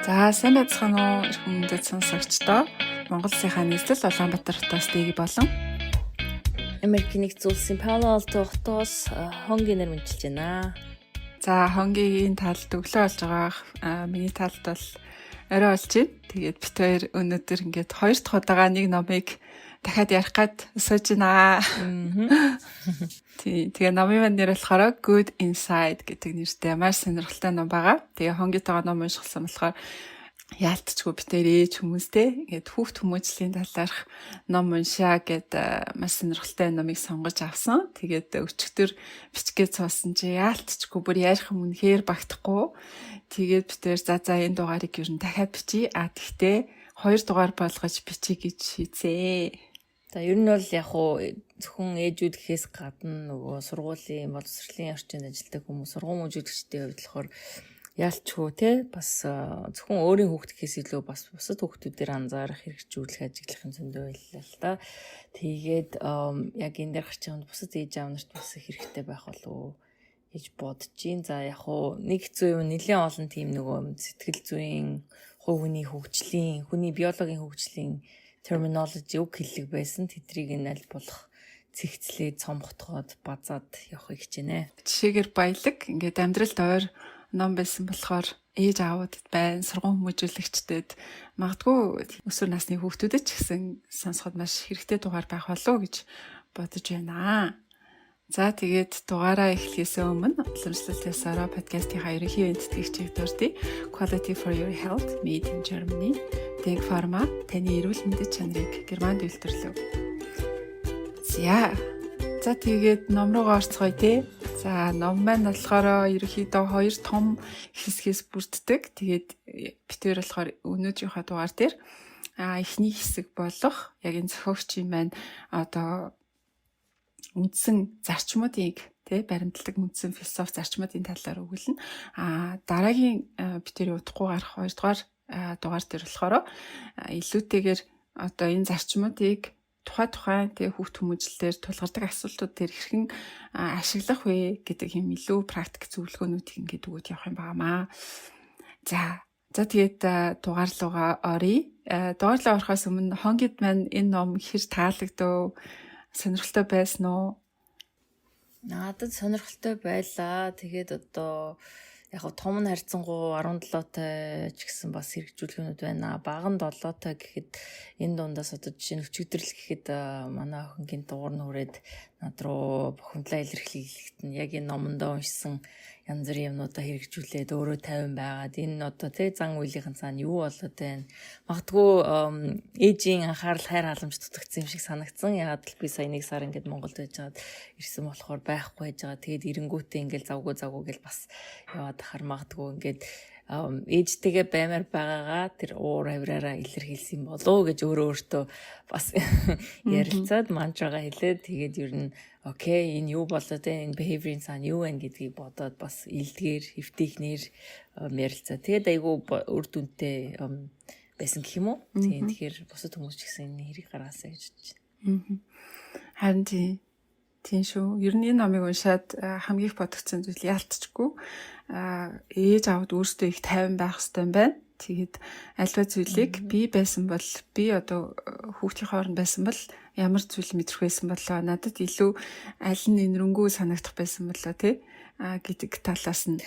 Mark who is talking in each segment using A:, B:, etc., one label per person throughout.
A: За, сайн байцгаана уу, эрхэм хүндэт сонсогчдоо. Монгол Улсынхаа нийслэл Улаанбаатар хотоос Дэги болон
B: Америкийн нэгдсэн улсын Пало Алто хотоос Хонги нэр мэндчилж байна.
A: За, Хонгийн талд өглөө болж байгаа. Миний талд бол орой болж байна. Тэгээд бид хоёр өнөөдөр ингээд хоёр дахь удаага нэг номыг дахиад ярих гээд сууж байна. Тий. Тэгээ номын маань нэр болохоор Good Inside гэдэг нэртэй маш сонирхолтой ном байгаа. Тэгээ Хонгитойгоо ном уншихсан болохоор яалтчгүй бид хоёр ээж хүмүүстэй ингээд хүүхд хүмүүжлийн талаарх ном уншаа гээд маш сонирхолтой номыг сонгож авсан. Тэгээд өчигдөр бичгээд суусан чи яалтчгүй бүр ярих юм үнэхээр багтахгүй. Тэгээд бид хоёр за энэ дугаарыг ер нь дахиад бичье. А тэгтээ хоёр дугаар болгож бичье гэж шийдсэн.
B: За, ер нь бол яг уу зөвхөн ээжүүд гэхээс гадна нөгөө сургуулийн боловсролын орчинд ажилладаг хүмүүс, сургууль хүмүүжүүлэгчдийн хувьд болохоор яалчгүй те бас зөвхөн өөрийн хүүхд гэхээс илүү бас бусад хүүхдүүдээр анзаарах, хэрэгжүүлэх, ажиглах юм зөндөө байлаа л да. Тэгээд яг энэ дээр гарч байгаа бусад ээж аав нарт бас хэрэгтэй байх болов уу гэж бодож чинь. За, яг уу нэг хэцүү юм, нэлээд олон тийм нөгөө сэтгэл зүйн, хувь хүний хөгжлийн, хүний биологийн хөгжлийн terminology, үг хэллэг байсан. Тэдрийг нь аль болох цэгцлээд, цомготгоод, базаад явахыг хичээнэ.
A: Жишээгээр баялаг, ингээд амьдралд ойр ном байсан болохоор ээж аавуудад байна, сургууль хүмүүжүүлэгчдэд, магадгүй өсвөр насны хүүхдүүдэд ч гэсэн сонсоход маш хэрэгтэй дугаар байх болов уу гэж бодож байна. За, тэгээд дугаараа эхлэхээс өмнө уламжлалт ёсороо подкастынхаа ерөнхий бэлтгэгчийг дурдъя. Quality for your health, made in Germany. Тэг Pharma таны эрүүл мэндийн чанарыг Германд үйлдвэрлэв. За. За, тэгээд ном руугаа орцгоё те. За, ном маань болохоор ерөнхийдөө хоёр том хэсгээс бүрддэг. Тэгээд бид хоёр болохоор өнөөдрийнхөө дугаар дээр эхний хэсэг болох яг энэ зохиогчийн маань одоо үндсэн зарчмуудыг тий баримтлагдаг үндсэн философи зарчмуудын талаар өгүүлнэ. А дараагийн бид хоёрын удахгүй гарах хоёрдугаар дугаар дээр болохоор илүүтэйгээр одоо энэ зарчмуудыг тухай тухайн тий хүүхд хүмүүжлэлээр тулгардаг асуултууд дээр хэрхэн ашиглах вэ гэдэг юм илүү практик зөвлөгөөнүүдийг ингээд өгөөд явах юм байна. За. За, тэгээд дугаар руугаа оръё. Дугаар руу орохоос өмнө Хонгид маань энэ ном хэр таалагдав? Сонирхолтой байсан уу?
B: Надад сонирхолтой байлаа. Тэгээд одоо яг том нь харьцангуй 17-тай ч гэсэн бас хэрэгжүүлгэнүүд байна. Бага нь 7-тай гэхэд энэ дундаас одоо жишээ нь өчигдрэл гэхэд манай охин гинт уур нь хүрээд над руу бухимдлаа илэрхийлэхэд нь яг энэ номондоо уншсан янз бүрийн юмнуудаа хэрэгжүүлээд өөрөө тайван байгаад, энэ одоо тий зан үйлийнхэн цаана юу болоод байна. Магадгүй ээжийн анхаарал, хайр халамж дутагдсан юм шиг санагдсан. Яагаад л би сая нэг сар ингээд Монголд байж байгаад ирсэн болохоор байхгүй байж байгаа. Тэгээд эренгүүтээ ингээд завгүй завгүй гэл бас яваад хахаар магадгүй ингээд ээжтэйгээ баймаар байгаагаа тэр уур авираараа илэрхийлсэн болов уу гэж өөрөө өөртөө бас ярилцаад, мантрага хэлээд, тэгээд ер нь okay, энэ юу болоод байна, энэ behavior-ийн цаана юу байна гэдгийг бодоод бас илдгээр эвтэйхнэр ярилцаа. Тэгээд айгүй үр дүнтэй байсан гэх юм уу? Тийм, тэгэхээр бусад хүмүүс ч гэсэн энэ хэрэг гаргаасаа гэж бодож
A: байна. Харин тийм. Тийм шүү. Ер нь энэ номыг уншаад хамгийн их бодогдсон зүйл яалтчгүй ээж аавд өөрсдөө их тайван байх хэрэгтэй юм байна. Тэгээд альва зүйлийг би байсан бол, би одоо хүүхдийн хооронд байсан бол ямар зүйл мэдрэх байсан болоо, надад илүү аль нь энэрэнгүй санагдах байсан болоо тий гэдэг талаас нь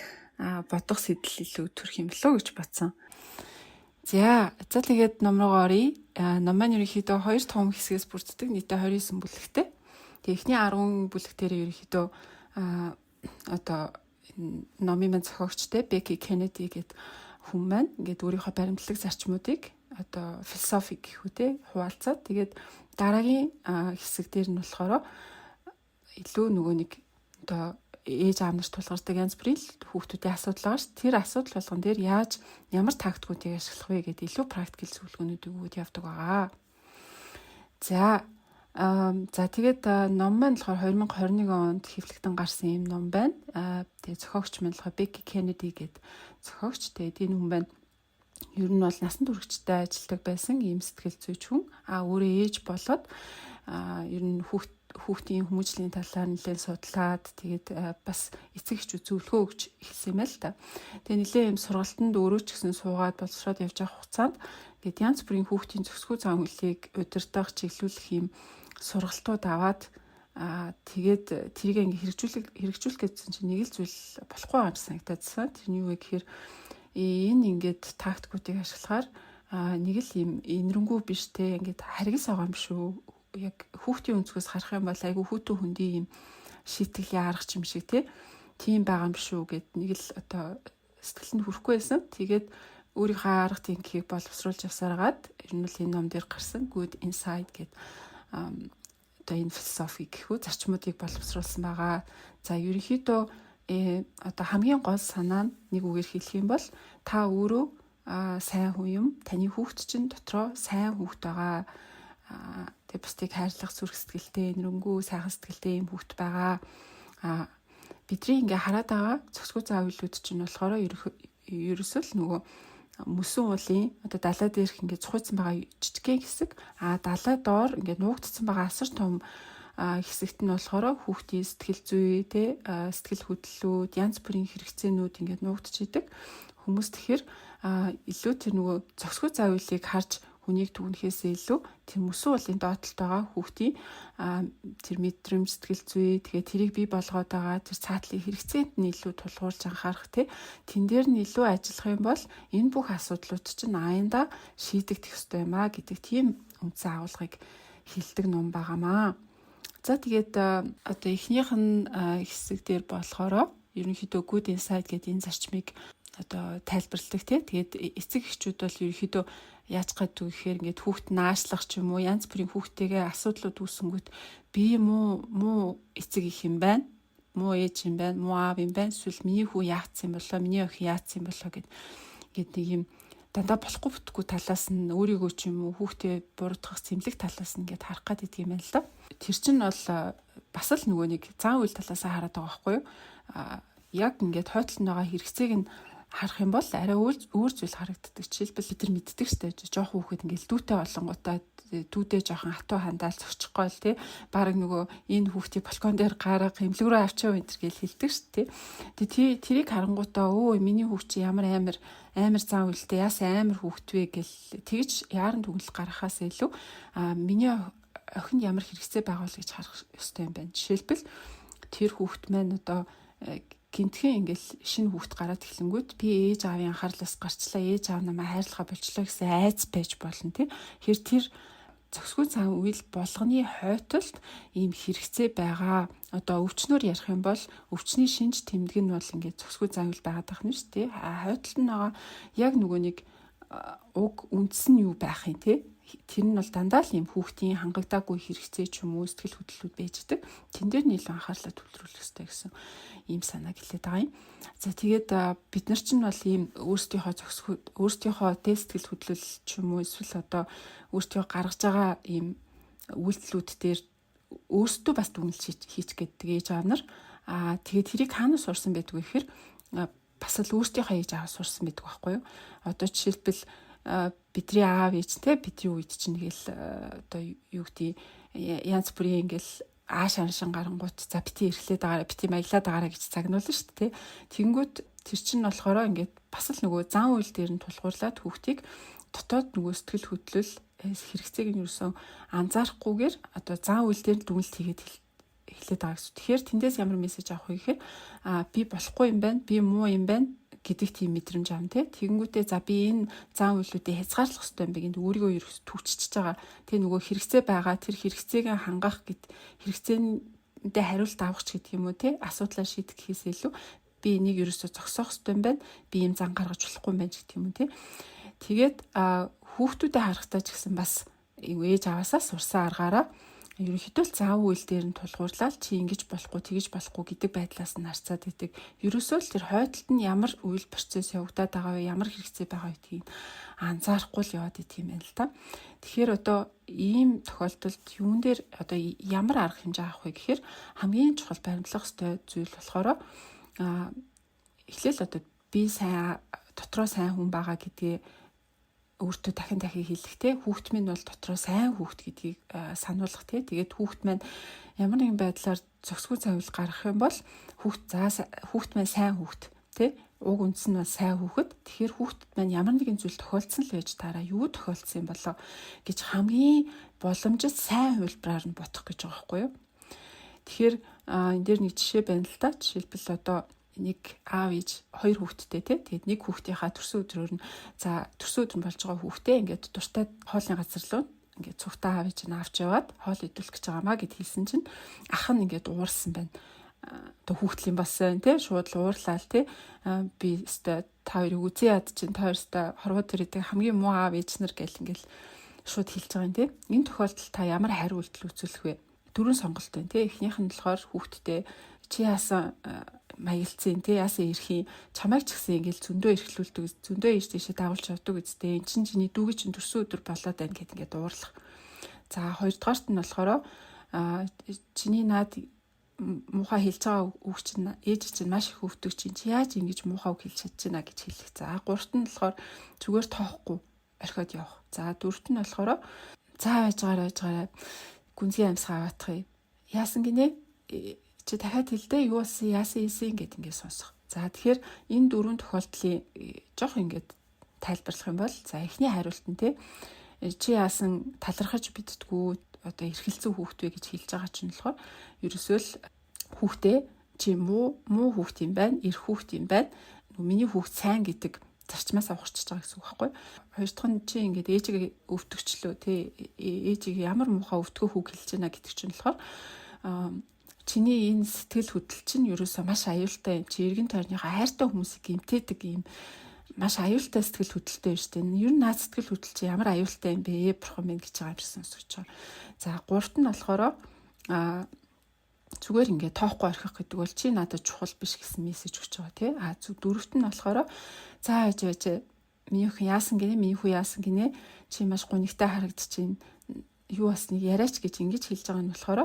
A: бодох сэтэл илүү төрөх юм болоо гэж бодсон. За, за, тэгээд ном руу оръё. Ном маань ерөнхийдөө хоёр том хэсгээс бүрддэг. Нийтдээ 29 бүлэгтэй. Тэгээ эхний 10 бүлэг дээр ерөнхийдөө одоо номын маань зохиогчтой Беки Кеннеди гэдэг хүн маань ингээд өөрийнхөө баримтлаг зарчмуудыг, одоо философи гэх үү те, хуваалцаад, тэгээд дараагийн хэсэг дээр нь болохоор илүү нөгөө нэг одоо ээж аав нарт тулгардаг янз бүрийн хүүхдүүдийн асуудал байгаа ш. Тэр асуудал болгон дээр яаж, ямар тактикуудыг ашиглах вэ гэдэг илүү practical зөвлөгөөнүүдийг өгөөд явдаг байгаа. За за, тэгээд ном маань болохоор 2021 онд хэвлэгдэн гарсан юм ном байна. Тэгээд зохиогч маань болохоор Беки Кеннеди гэдэг зохиогч. Тэгээд энэ хүн маань ер нь бол насан туршидтай ажилладаг байсан ийм сэтгэл зүйч хүн. А өөрөө ээж болоод ер нь хүүхд Хүүхдийн хүмүүжлийн талаар нэлээд судлаад, тэгээд бас эцэг эхчүүд зөвлөгөө өгч эхэлсэн юм байна л да. Тэгээ нэлээд юм сургалтанд өөрөө ч гэсэн суугаад боловсроод явж байгаа хугацаанд ингээд янз бүрийн хүүхдийн зөксгүй зан үйлийг удирдах, чиглүүлэх юм сургалтууд аваад, тэгээд тэрийг ингээ хэрэгжүүлэх гэсэн чинь нэг л зүйл болохгүй юм санагдаадсан. Тэр нь юу вэ гэхээр энэ ингээд тактикуудыг ашиглахаар нэг л юм энэрэнгүй биш те, ингээд харгас байгаа юм шүү. Яг хүүхдийн өнцгөөс харах юм бол айгүй хүүтэн хүндий юм шийтгэлийн арга юм шиг те, тийм байгаа юм шүү гэд нэг л одоо сэтгэл нь хүрэхгүй байсан. Тэгээд өөрийнхөө арга тэнхийг боловсруулж явсараад ер нь л энэ ном дээр гарсан Good Inside гэд одоо энэ философи гэх үү, зарчмуудыг боловсруулсан байгаа. За, ерөнхийдөө одоо хамгийн гол санаа нь нэг үгээр хэлэх юм бол та өөрөө сайн хүн юм. Таны хүүхэд чинь дотроо сайн хүүхэд байгаа. Тэгээ бусдыг хайрлах зүрх сэтгэлтэй, энэрэнгүй, сайхан сэтгэлтэй юм хүүхэд байгаа. Бидний ингээ хараад байгаа зөксгүй зан үйлүүд чинь болохоор ерөөсөө л нөгөө мөсөн уулын одоо далай дээрх ингээ цухуйцсан байгаа жижигхэн хэсэг, далай доор ингээ нуугдсан байгаа асар том хэсэгт нь болохоор хүүхдийн сэтгэл зүй те, сэтгэл хөдлөлүүд, янз бүрийн хэрэгцээнүүд ингээд нуугдчихийдэг. Хүмүүс тэгэхээр илүү тэр нөгөө зөксгүй зан үйлийг харж хүнийг дүгнэхээсээ илүү тэр мөсөн уулын доотлолт байгаа хүүхдийн тэр мэдрэмж, сэтгэл зүй, тэгээ тэрийг бий болгоод байгаа тэр цаатлын хэрэгцээнд нь илүү тулгуурлаж анхаарах те, тэн дээр нь илүү ажиллах юм бол энэ бүх асуудлууд чинь аянда шийдэгдэх ёстой юм а гэдэг тийм үндсэн агуулгыг хэлдэг ном байгаамаа. За, тэгээд одоо эхнийх нь хэсэг дээр болохоор ерөнхийдөө Good Inside гэдэг энэ зарчмыг одоо тайлбарладаг тий. Тэгээд эцэг эхчүүд бол ерөнхийдөө яаж гадаг гэхээр ингээд хүүхд наашлах ч юм уу, янз бүрийн хүүхдтэйгээ асуудлууд үүсэнгүүт би муу муу эцэг их юм байна, муу ээж юм байна, муу аав юм байна. Эсвэл миний хүү яатсан юм болоо, миний охин яатсан юм болоо гэд ингээд нэг юм дандаа болохгүй бүтггүй талаас нь өөрийгөө ч юм уу хүүхдээ буруутгах зэмлэг талаас нь ингээд харах гээд идэг юм байна л да. Тэр чинь бол бас л нөгөө нэг зан үйл талаас хараад байгаа байхгүй юу? Яг ингээд хойтлон байгаа хэрэгцээг нь харах юм бол арай өөр зүйл харагддаг. Жишээлбэл, бид нар мэддэг штэ, жоох хүүхэд ингээл дүүтэй болонгуудаа дүүдээ жоохон хатуу хандаал зогсчихгоо л тий. Бараг нөгөө энэ хүүхдийг балкон дээр гарга, эмнэлэг рүү авчаа энэ төр гээл хэлдэг штэ тий. Тэгээ тэрийг харангуутаа өө, миний хүүхд чи ямар амар амар зан үйлтэй, яасан амар хүүхд вэ гэл тэгж яаран дүгнэлт гаргахаас илүү миний охинд ямар хэрэгцээ байгаа бол гэж харах ёстой юм байна. Жишээлбэл, тэр хүүхд маань одоо гинтхэн ингээл шинэ хүүхд гараад эхлэнгүүт би ээж аавын анхаарлаас гарчлаа, ээж аав намайг хайрлахаа болчлоо гэсэн айц байж болно тий. Тэр тэр зөксгүй зан үйл болгоны хойтолд ийм хэрэгцээ байгаа. Одоо өвчнөр ярих юм бол өвчний шинж тэмдэг нь бол ингээд зөксгүй зан үйл байгаад байх нь шүү дээ. Хойтолд нь байгаа яг нөгөө нэг уг үндс нь юу байх юм те, тэр нь бол дандаа л юм хүүхдийн хангагдаагүй хэрэгцээ ч юм уу, сэтгэл хөдлөлүүд байж идэг. Тэн дээр нь илүү анхаарлаа төвлөрүүлэх хэрэгтэй гэсэн ийм санааг хэлээд байгаа юм. За, тэгээд бид нар чинь бол ийм өөрсдийнхөө зөксгөө, өөрсдийнхөө сэтгэл хөдлөл ч юм уу, эсвэл одоо өөрсдийнхөө гаргаж байгаа ийм үйлдэлүүд дээр өөрсдөө бас дүгнэлт хийч гэдэг ээж аав нар. Тэгээд тэрийг хаанаас сурсан байдаг вэ гэхээр бас л өөрсдийнхөө ээж ааваас сурсан байдаг байхгүй юу? Одоо жишээлбэл, бидний аав ээж те, бидний үед чинь тэгэл одоо юу гэдэг, янз бүрийн ингээл ааш аншин гарангуут за бити эрхлээд байгаараа, бити маялаад байгаараа гэж загнуулна шүү дээ. Тэнгүүт тэр чинь болохоор ингээд бас л нөгөө зан үйл дээр нь тулгуурлаад хүүхдийг дотоод нөгөө сэтгэл хөдлөл хэрэгцээг нь юусэн анзаарахгүйгээр одоо зан үйл дээр дүгнэлт хийгээд эхлээд байгаа гэсэн. Тэгэхээр тэндээс ямар мессеж авах вэ гэхээр би болохгүй юм байна, би муу юм байна гэдэг тийм мэдрэмж авна те. Тэгэнгүүтээ за би энэ зан үйлүүдийг хязгаарлах хэрэгтэй юм бэ гэнд өөрийгөө ерөөс түвччихэж байгаа. Тэ, нөгөө хэрэгцээ байгаа, тэр хэрэгцээг хангах гэд, хэрэгцээндээ хариулт авах ч гэдэг юм уу те, асуудлаа шийдэх гэхээс илүү би энийг ерөөсөө зогсоох хэрэгтэй юм байна. Би ийм зан гаргаж болохгүй юм байна ч гэдэг юм уу те. Тэгээд хүүхдүүдэд харахтаа ч гэсэн бас ээж аваасаа сурсан аргаараа ерөнхийдөө л зан үйл дээр нь тулгуурлаад чи ингэж болохгүй, тэгэж болохгүй гэдэг байдлаас нь харцаад идэг. Ерөөсөө л тэр хойдолд нь ямар үйл процесс явагдаад байгаа вэ, ямар хэрэгцээ байгаа гэдгийг анзаарахгүй л яваад идэх юм байна л да. Тэгэхээр одоо ийм тохиолдолд юун дээр одоо ямар арга хэмжээ авах вэ гэхээр хамгийн чухал баримтлах ёстой зүйл болохоор эхлээл одоо би сайн, дотроо сайн хүн байгаа гэдгээ Өөртөө дахин дахин хэлэх те, хүүхд минь бол дотроо сайн хүүхд гэдгийг сануулгах те. Тэгээд хүүхд маань ямар нэгэн байдлаар зөксгүй цавил гаргах юм бол хүүхд за хүүхд маань сайн хүүхд те, уг үндэс нь бол сайн хүүхэд. Тэгэхээр хүүхдэд маань ямар нэгэн зүйл тохиолдсон л байж таараа юу тохиолдсон юм болоо гэж хамгийн боломжит сайн хувилбараар нь бодох гэж байгаа байхгүй юу. Тэгэхээр энэ дээр нэг жишээ байна л да. Жишээлбэл, одоо нэг аав ээж хоёр хүүхэдтэй тий. Тэгээд нэг хүүхдийнхаа төрсөн өдрөөр нь, за, төрсөн өдөр нь болж байгаа хүүхдээ ингээд дуртай хоолны газар руу ингээд цугтаа аав ээж нь авч яваад хоол идүүлэх гэж байгаамаа гэд хэлсэн чинь ах нь ингээд уурсан байна. Одоо хүүхдлийн бас тий, шууд л уурлаа л тий. Би өстой та хоёрыг үзэн яд чинь, та хоёр өстой хорвоо төрөдөг хамгийн муу аав ээж нар гэл ингээл шууд хэлж байгаа юм тий. Энэ тохиолдолд та ямар хариу үйлдэл үзүүлэх вэ? Дөрвөн сонголт байна тий. Эхнийх нь болохоор хүүхдтэй чи яасан маяилцсан тий, яасан эрхийн, чамайг ч гэсэн ингээл зөндөө эрхлүүлдэг, зөндөө ирж тийшээ дагуулж явдаг үстэй, эн чин чиний дүүгийн чинь төрсөн өдөр болоод байна гэд ингээд уурлах. За, хоёрдугаарт нь болохоор чиний наад муухай хэлж байгаа үг чинь ээж чинь маш их өвдөг чинь, чи яаж ингэж муухай үг хэлж чадчихна гэж хэлэх. За, гуравт нь болохоор зүгээр тоохгүй орхиод явах. За, дөрөвт нь болохоор за байж байгаарай, байж байгаарай, гүнзгий амьсгаа аваадах юм. Яасан гинэ? Чи дахиад хэлдэ, юу болсон, яасан хийсэн гэд ингээд сонсох. За, тэгэхээр энэ дөрвөн тохиолдлын жоох ингээд тайлбарлах юм бол, за, эхний хариулт нь те, чи яасан талархаж биддгүү, одоо эрхэлцэн хүүхэд вэ гэж хэлж байгаа чинь болохоор ерөөсөө л хүүхдээ чи муу муу хүүхэд юм байна, эрх хүүхэд юм байна. Миний хүүхэд сайн гэдэг зарчмаас авахчиж байгаа гэсэн үг байхгүй. Хоёр дахь нь чи ингээд ээжигээ өвтгчлөө тий, ээжигээ ямар муухай өвтгөө хүүг хэлж байна гэдэг чинь болохоор чиний энэ сэтгэл хөдлөл чинь ерөөсөө маш аюултай юм. Чи эргэн тойрныхоо хайртай хүмүүсийг гэмтээдэг юм, маш аюултай сэтгэл хөдлөлтэй байна шүү дээ. Ер нь наад сэтгэл хөдлөл чи ямар аюултай юм бэ? Бурхан минь гэж байгаа юм шиг сонсогдож байгаа. За, гуравт нь болохоор зүгээр ингээд тоохгүй орхих гэдэг бол чи надад чухал биш гэсэн мессеж өгч байгаа тий. А зүг дөрөвт нь болохоор за яаж яаж, миний охин яасан гинэ, миний хүү яасан гинэ, чи маш гунигтай харагдчихээн, юу басныг яриач гэж ингэж хэлж байгаа нь болохоор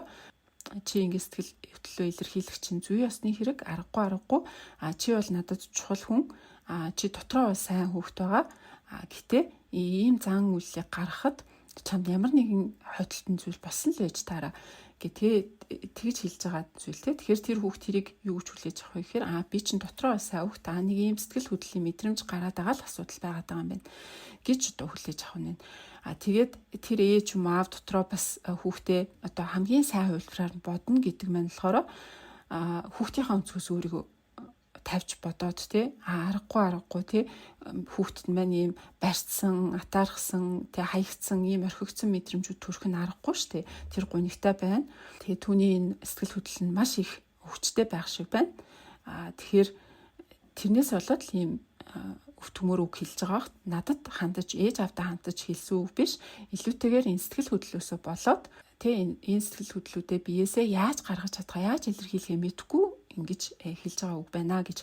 A: чи ингэ сэтгэл хөдлөлөө илэрхийлэх чинь зүй ёсны хэрэг, аргагүй аргагүй, а чи бол надад чухал хүн, а чи дотроо бол сайн хүүхэд байгаа, а гэтээ ийм зан үйлийг гаргахад чамд ямар нэгэн хойдолтон зүйл болсон л байж таараа гэ тэгж хэлж байгаа зүйл те. Тэгэхээр тэр хүүхд тэрийг юу гэж хүлээж авах вэ гэхээр би чинь дотроо сайн хүүхд, нэг ийм сэтгэл хөдлөлийн мэдрэмж гараад байгаа л асуудал байгаад байгаа юм байна гэж одоо хүлээж авах нь. А тэгээд тэр ээж юм аав дотроо бас хүүхдээ одоо хамгийн сайн хувилбараар нь бодно гэдэг маань болохоор хүүхдийнхаа өнцгөөс өөрийгөө тавьж бодоод те, аргагүй аргагүй те, хүүхдэд маань ийм барьцсан, атаархсан, те, хаягдсан, ийм орхигдсон мэдрэмжүүд төрөх нь аргагүй шүү дээ. Тэр гунигтай байна. Тэгээ түүний энэ сэтгэл хөдлөл нь маш их өвчтэй байх шиг байна. А тэгэхээр тэрнээс болоод л ийм өвтгмөр үг хэлж байгаа бахт надад хандаж, ээж аавдаа хандаж хэлсэн үг биш. Илүүтэйгээр энэ сэтгэл хөдлөлөөсөө болоод тэ, энэ сэтгэл хөдлөлүүдээ биеэсээ яаж гаргаж чадах, яаж илэрхийлэхээ мэдэхгүй ингэж хэлж байгаа үг байна гэж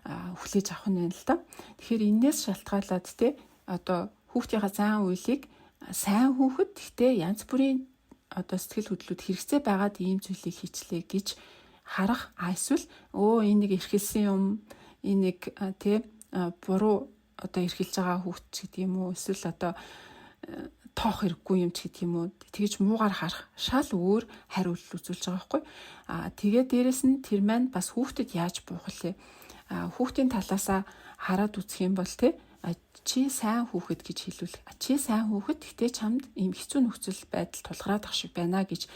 A: хүлээж авах нь байна л да. Тэгэхээр энээс шалтгаалаад те, одоо хүүхдийнхаа зан үйлийг сайн хүүхэд, гэхдээ янз бүрийн одоо сэтгэл хөдлөлүүд хэрэгцээ байгаад ийм зүйлийг хийчлээ гэж харах, а эсвэл өө энэ нэг эрхэлсэн юм, энэ нэг те, буруу одоо эрхэлж байгаа хүүхд ч гэдэг юм уу, эсвэл одоо тоох хэрэггүй юм ч гэдэг юм уу, тэгж муугар харах шал өөр хариулт үзүүлж байгаа байхгүй. А тэгээд дээрэс нь тэр маань бас хүүхдэд яаж буух лээ. А хүүхдийн талаасаа хараад үзэх юм бол те, чи сайн хүүхэд гэж хэлүүл. Чи сайн хүүхэд, гэхдээ чамд ийм хэцүү нөхцөл байдал тулгараад ах шиг байна гэж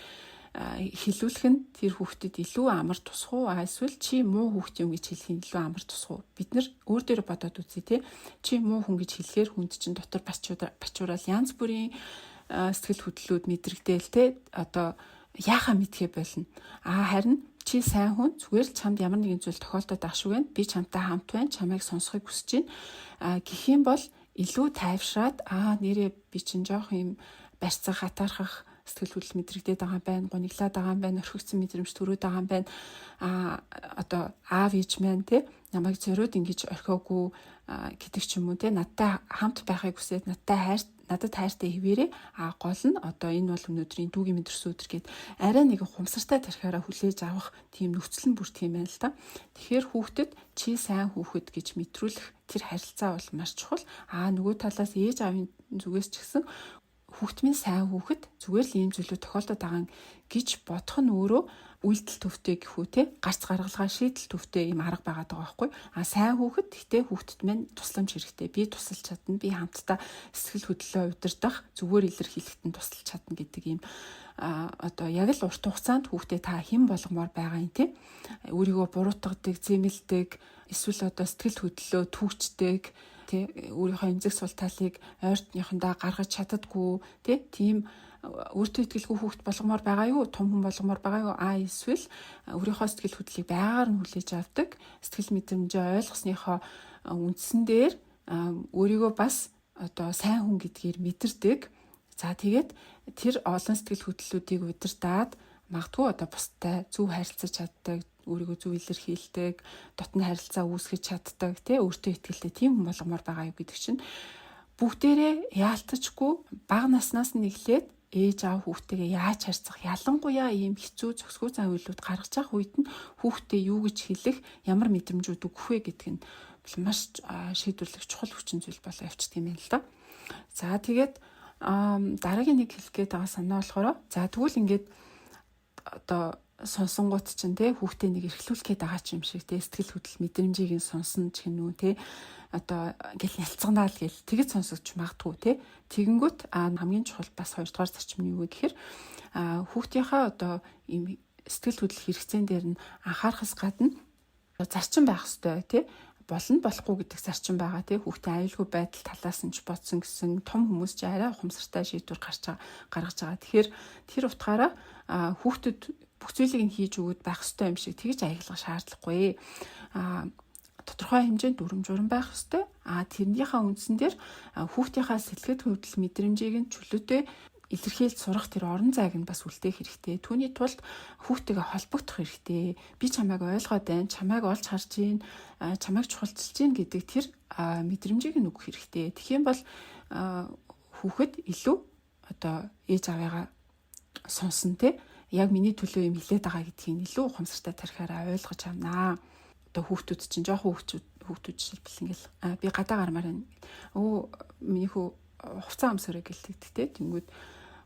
A: хэлүүлэх нь тэр хүүхдэд илүү амар тусах уу? Эсвэл чи муу хүүхд юм гэж хэлэх нь илүү амар тусах уу? Бид нар өөр дээр бодоод үзье те. Чи муу хүн гэж хэлэхээр хүнд чинь дотор бачуураал янз бүрийн сэтгэл хөдлөлүүд мэдрэгдээл те, одоо яхаа мэдхээ болно. А харин чи сайн хүн, зүгээр л чамд ямар нэгэн зүйл тохиолдоод ах шиг байна. Би чамтай хамт байна. Чамайг сонсохыг хүсэж байна. А гэх юм бол илүү тайвшраад нэрээ би чинь жоох юм барьцаа хатаархах сэтгэл хөдлөл мэдрэгдээд байгаа юм байна, гуниглаад байгаа юм байна, орхигдсон мэдрэмж төрөөд байгаа юм байна. А одоо аав ээж маань те, намайг зориуд ингэж орхиогүй гэдэг ч юм уу те, надтай хамт байхыг хүсээд надтай хайр Надад хайртай хэвээрээ, а гол нь одоо энэ бол өнөөдрийн дүүгийн мэдэрсэн өдөр гээд арай нэг ухамсартай тархиараа хүлээж авах тийм нөхцөл нь бүрдэх юм байна л да. Тэгэхээр хүүхдэд чи сайн хүүхэд гэж мэдрүүлэх тэр харилцаа бол маш чухал. А нөгөө талаас ээж аавын зүгээс ч гэсэн хүүхд минь сайн хүүхэд, зүгээр л ийм зүйлүүд тохиолдоод байгаа гэж бодох нь өөрөө үйлдэл төвтэй гэх үү те, гарц гаргалгаа, шийдэл төвтэй ийм арга байгаад байгаа байхгүй. А сайн хүүхэд, гэхдээ хүүхдэд минь тусламж хэрэгтэй, би тусалж чадна, би хамтдаа сэтгэл хөдлөлөө удирдах, зүгээр илэрхийлэхэд нь тусалж чадна гэдэг ийм одоо яг л урт хугацаанд хүүхдээ та хэн болгомоор байгаа юм те, өөрийгөө буруутгадаг, зэмлэдэг, эсвэл одоо сэтгэл хөдлөлөө түүчдэг тий, өөрийнхөө эмзэг сул талыг ойртныхондоо гаргаж чаддаггүй тий, тийм өөртөө итгэлгүй хүүхэд болгомоор байгаа юу, том хүн болгомоор байгаа юу, а эсвэл өөрийнхөө сэтгэл хөдлөлийг байгаар нь хүлээж авдаг, сэтгэл мэдрэмжээ ойлгосныхоо үндсэн дээр өөрийгөө бас одоо сайн хүн гэдгээр мэдэрдэг. За, тэгээд тэр олон сэтгэл хөдлөлүүдийг удирдаад магадгүй одоо бусдтай зөв харилцаж чаддаг, өөрийгөө зөв илэрхийлдэг, дотны харилцаа үүсгэж чаддаг, тий, өөртөө итгэлтэй тийм хүн болгомоор байгаа юу гэдэг чинь бүгдээрээ яалтчгүй бага наснаас нь эхлээд ээж аав хүүхдтэйгээ яаж харьцах, ялангуяа ийм хэцүү, зөксгүй зан үйлүүд гаргаж явах үед нь хүүхдээ юу гэж хэлэх, ямар мэдрэмжүүд өгөх вэ гэдг нь маш шийдвэрлэх чухал хүчин зүйл болоо явчихдаг юм байна л да. За, тэгээд дараагийн нэг хэлэх гээд байгаа санаа болохоор, за, тэгвэл ингээд одоо сонсонгууд чинь те, хүүхдээ нэг эрхлүүлэх гээд байгаа ч юм шиг те, сэтгэл хөдлөл мэдрэмжийг нь сонсон ч гэнүү те, одоо ингээл нялцганаа л гэл тэгэж сонсогч магадгүй те. Тэгэнгүүт хамгийн чухал бас хоёрдугаар зарчим нь юу вэ гэхээр хүүхдийнхаа одоо ийм сэтгэл хөдлөл хэрэгцээн дээр нь анхаарахаас гадна зарчим байх ёстой тий, болно, болохгүй гэдэг зарчим байгаа тий. Хүүхдийн аюулгүй байдал талаас нь ч бодсон гэсэн том хүмүүс ч арай ухамсартай шийдвэр гаргаж байгаа. Тэгэхээр тэр утгаараа хүүхдэд бүх зүйлийг нь хийж өгөөд байх ёстой юм шиг тэгж аяглах шаардлагагүй. Тодорхой хэмжээнд дүрм журам байх ёстой. А тэрнийхээ үндсэн дээр хүүхдийнхаа сэтгэл хөдлөл мэдрэмжийг нь чөлөөтэй илэрхийлж сурах тэр орон зайг нь бас үлдээх хэрэгтэй. Түүний тулд хүүхдтэйгээ холбогдох хэрэгтэй. Би чамайг ойлгоод байна, чамайг олж харж байна, чамайг чухалчилж байна гэдэг тэр мэдрэмжийг нь өгөх хэрэгтэй. Тэгэх юм бол хүүхэд илүү одоо ээж аавыгаа сонсон те, яг миний төлөө юм хэлээд байгаа гэдгийг илүү ухамсартай тархиараа ойлгож авнаа. Одоо хүүхдүүд чинь, жоохон хүүхдүүд жишээлбэл ингээл би гадаа гармаар байна. Өө, миний хүү хувцас өмсөрэй гэлдэг те. Тэнгүүд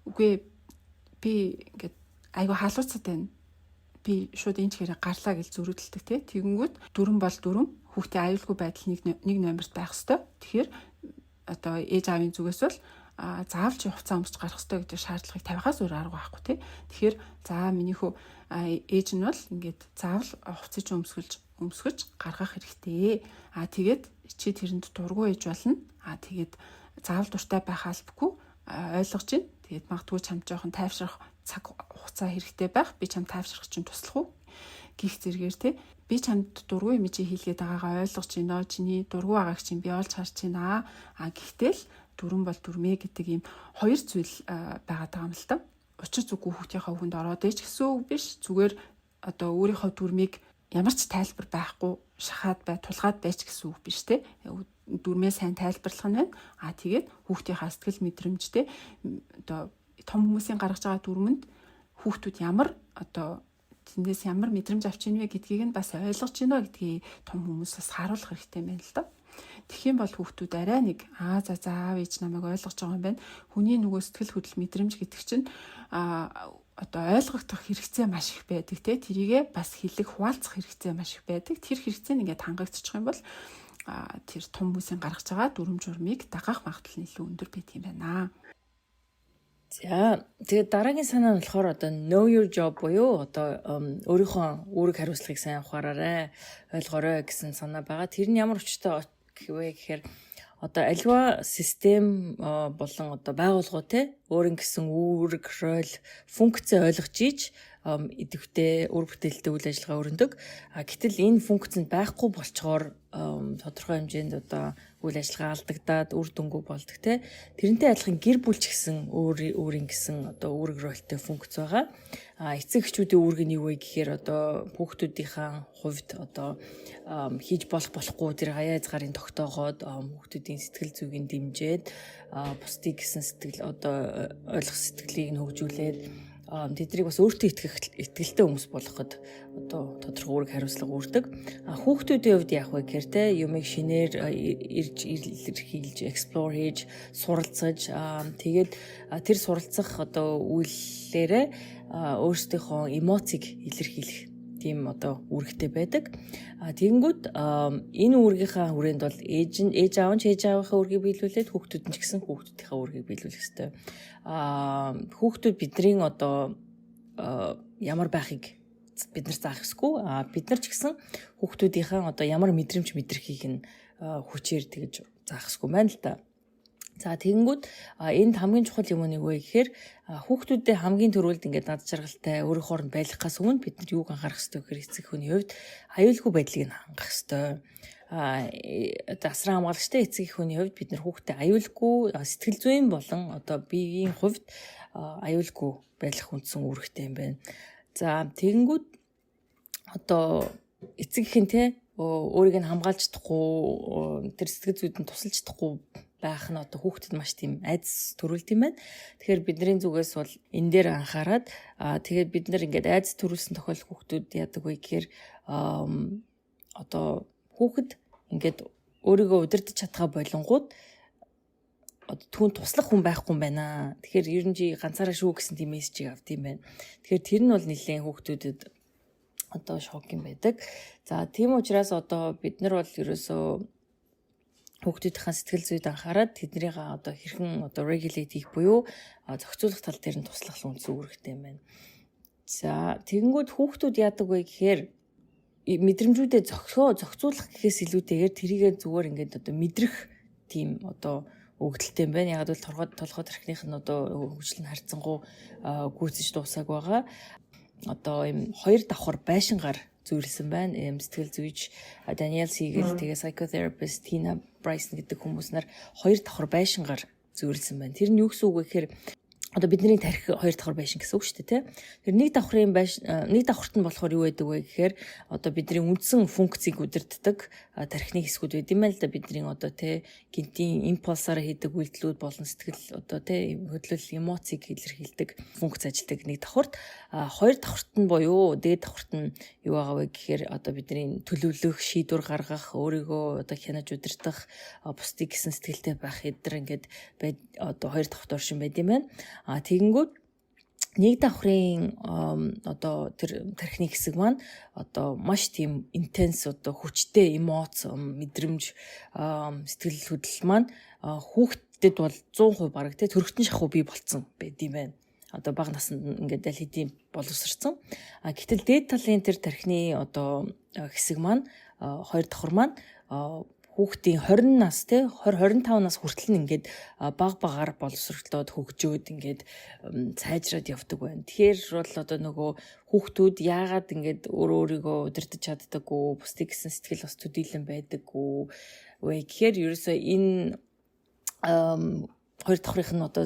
A: үгүй, би ингээд айгу халууцад байна. Би шууд энэ чигээрээ гарлаа гэж зөрүүдэлдэг те. Тэгэнгүүт дүрм бол дүрм, хүүхдийн аюулгүй байдал нэг нэг номерт байх хэвээр. Тэгэхээр одоо ээж аавын зүгээс бол заавал чи хувцас өмсөж гарах ёстой гэдэг шаардлагыг тавихаас өөр арга байхгүй тий. Тэгэхээр за, миний хүү, ээж нь бол ингээд заавал хувцсыг чи өмсгөж гаргах хэрэгтэй. А тэгээд чи тэрэнд дургүй ээж болно. А тэгээд заавал дуртай байх албагүй, ойлгож байна. Тэгээд магадгүй чамд жоохон тайвшрах цаг хугацаа хэрэгтэй байх. Би чамд тайвшрах чинь туслах уу гих зэргээр те, би чамд дургүй юм чи хийлгээд байгаагаа ойлгож байна. Чиний дургүй байгааг чинь би олж харж байна. А гэхдээ л дүрм бол дүрмээ гэдэг ийм хоёр зүйл байгаад байгаа юм л та. Учир зүггүй хүүхдийнхээ үгэнд ороод ээж гэсэн үг биш. Зүгээр одоо өөрийнхөө дүрмийг ямар ч тайлбар байхгүй шахаад бай, тулгаад байж гэсэн үг биш те. Дүрмээ сайн тайлбарлах нь байна. А тэгээд хүүхдийнхаа сэтгэл мэдрэмжтэй одоо том хүмүүсийн гаргаж байгаа дүрмэнд хүүхдүүд ямар одоо тэндээс ямар мэдрэмж авч ийн вэ гэдгийг нь бас ойлгож байна гэдгийг том хүмүүс бас харуулах хэрэгтэй юм байна л да. Тэгэх юм бол хүүхдүүд арай нэг аа, за за, аав ээж намайг ойлгож байгаа юм байна. Хүний нөгөө сэтгэл хөдлөл мэдрэмж гэдэг чинь одоо ойлгогдох хэрэгцээ маш их байдаг те, тэрийгээ бас хэлэх, хуваалцах хэрэгцээ маш их байдаг. Тэр хэрэгцээ нь ингээд хангагдчих юм бол тэр том хүмүүсийн гаргаж байгаа дүрм журмыг дагах магадлал нь илүү өндөр байдаг юм байна.
B: За, тэгээд дараагийн санаа нь болохоор одоо know your job буюу одоо өөрийнхөө үүрэг хариуцлагыг сайн ухаараарай, ойлгоорой гэсэн санаа байгаа. Тэр нь ямар учиртай вэ гэхээр одоо аливаа систем болон одоо байгууллагууд те, өөрийн гэсэн үүрэг, роль, функц ойлгож иж идэвхтэй, үр бүтээлтэй үйл ажиллагаа өрнөдөг. А гэтэл энэ функц нь байхгүй болчоор тодорхой хэмжээнд одоо үйл ажиллагаа алдагдаад үр дүнгүй болдог те. Тэрнтэй адилхан гэр бүл ч гэсэн өөр өөрийн гэсэн одоо үүрэг ролтой функц байгаа. А эцэг эхчүүдийн үүрэг нь юу вэ гэхээр одоо хүүхдүүдийнхээ хувьд одоо хийж болох болохгүй тэр хаяа хязгаарын тогтоогоод, хүүхдүүдийн сэтгэл зүйн дэмжиж, бусдыг гэсэн сэтгэл одоо ойлгох сэтгэлийг нь хөгжүүлээд, тэднийг бас өөртөө итгэх итгэлтэй хүмүүс болгоход одоо тодорхой үүрэг хариуцлага үүрдэг. А хүүхдүүдийн хувьд яах вэ гэхээр те юмыг шинээр ирж илэрхийлж, explore хийж, суралцаж, тэгээд тэр суралцах одоо үйлдэлээрээ өөрсдийнхөө эмоцийг илэрхийлэх тийм одоо үүрэгтэй байдаг. А тэгэнгүүт энэ үүргийнхаа хүрээнд бол ээж нь, ээж аав нь ээж аавынхаа үүргийг биелүүлээд, хүүхдүүд нь ч гэсэн хүүхдүүдийнхээ үүргийг биелүүлэх ёстой. А хүүхдүүд бидний одоо ямар байхыг бид нар заах ёсгүй. А бид нар ч гэсэн хүүхдүүдийнхээ одоо ямар мэдрэмж мэдрэхийг нь хүчээр тэгж заах ёсгүй байна л да. За, тэгэнгүүт энд хамгийн чухал юм нь юу вэ гэхээр хүүхдүүдэд хамгийн түрүүлд ингээд над жаргалтай өөрийн хооронд байлгахаас өмнө бид нар юуг анхаарах ёстой гэхээр эцэг хүний хувьд аюулгүй байдлыг нь хангах ёстой. А одоо асран хамгаалагчтай эцэг эх хүний хувьд бид нар хүүхдэд аюулгүй, сэтгэл зүйн болон одоо биеийн хувьд аюулгүй байх үндсэн үүрэгтэй юм байна. За, тэгэнгүүт одоо эцэг эх нь те өөрийг нь хамгаалж чадахгүй, тэр сэтгэл зүйд нь тусалж чадахгүй байх нь одоо хүүхдэд маш тийм айдас төрүүлдэг юм байна. Тэгэхээр бидний зүгээс бол энэ дээр анхаарад, тэгээд бид нар ингээд айдас төрүүлсэн тохиолдолд хүүхдүүд яадаг вэ гэхээр одоо хүүхэд ингээд өөрийгөө удирдах чадхаа болонгууд одоо түүн туслах хүн байхгүй юм байна. Тэгэхээр ер нь чи ганцаараа шүү гэсэн тийм мессежийг авд юм байна. Тэгэхээр тэр нь бол нэлээд хүүхдүүдэд одоо шок юм байдаг. За, тийм учраас одоо бид нар бол ерөөсөө хүүхдүүдийнхээ сэтгэл зүйд анхаарад, тэднийгээ одоо хэрхэн одоо regulate хийх буюу зохицуулах тал дээр нь туслах үндсэн үүрэгтэй юм байна. За, тэгэнгүүт хүүхдүүд яадаг вэ гэхээр мэдрэмжүүдээ зохицуулах гэхээс илүүтэйгээр тэрийгээ зүгээр ингээд одоо мэдрэх тийм одоо өгөгдөлтэй юм байна. Яг бол толгой тархиных нь одоо хөгжил нь харьцангуй гүйцэж дуусаагүй байгаа. Одоо ийм хоёр давхар байшингаар зүйрлсэн байна. Ийм сэтгэл зүйч Даниэл Сигел, тэгээ psychotherapist Тина Брайсон гэдэг хүмүүс нар хоёр давхар байшингаар зүйрлсэн байна. Тэр нь юу гэсэн үг вэ гэхээр одоо бидний тархи хоёр давхар байшин гэсэн үг шүү дээ, тий. Тэр нэг давхрын байш нэг давхарт нь болохоор юу байдаг вэ гэхээр одоо бидний үндсэн функцийг удирддаг тархины хэсгүүд байд юм байна л да. Бидний одоо тий гэнэтийн импульсаар хийдэг үйлдэлүүд болон сэтгэл одоо тий хөдлөл, эмоцийг илэрхийлдэг функц ажилладаг нэг давхарт. Хоёр давхарт нь буюу дээд давхарт нь юу байгаа вэ гэхээр одоо бидний төлөвлөх, шийдвэр гаргах, өөрийгөө одоо хянаж удирдах, бусдыг гэсэн сэтгэлтэй байх эдгээр ингээд одоо хоёр давхарт оршин байд юм байна. А тэгэнгүүт нэг давхрын одоо тэр тархины хэсэг маань одоо маш тийм intense, одоо хүчтэй эмоц, мэдрэмж, сэтгэл хөдлөл маань хүүхдэд бол 100% бараг те төрөгтөн шахуу бий болцсон байд юм байна. Одоо бага наснд ингээд аль хэдийн боловсрцсан. А гэтэл дээд талын тэр тархины одоо хэсэг маань, хоёр давхар маань хүүхдийн 20 нас те 20 25 нас хүртэл нь ингээд баг багаар боловсролтоод, хөгжөөд, ингээд сайжраад явдаг байна. Тэгэхээр бол одоо нөгөө хүүхдүүд яагаад ингээд өөр өөрийгөө удирдах чаддаггүй, бусдыг гэсэн сэтгэл бас төдийлөн байдаггүй вэ гэхээр ерөөсөө энэ хоёр давхрынх нь одоо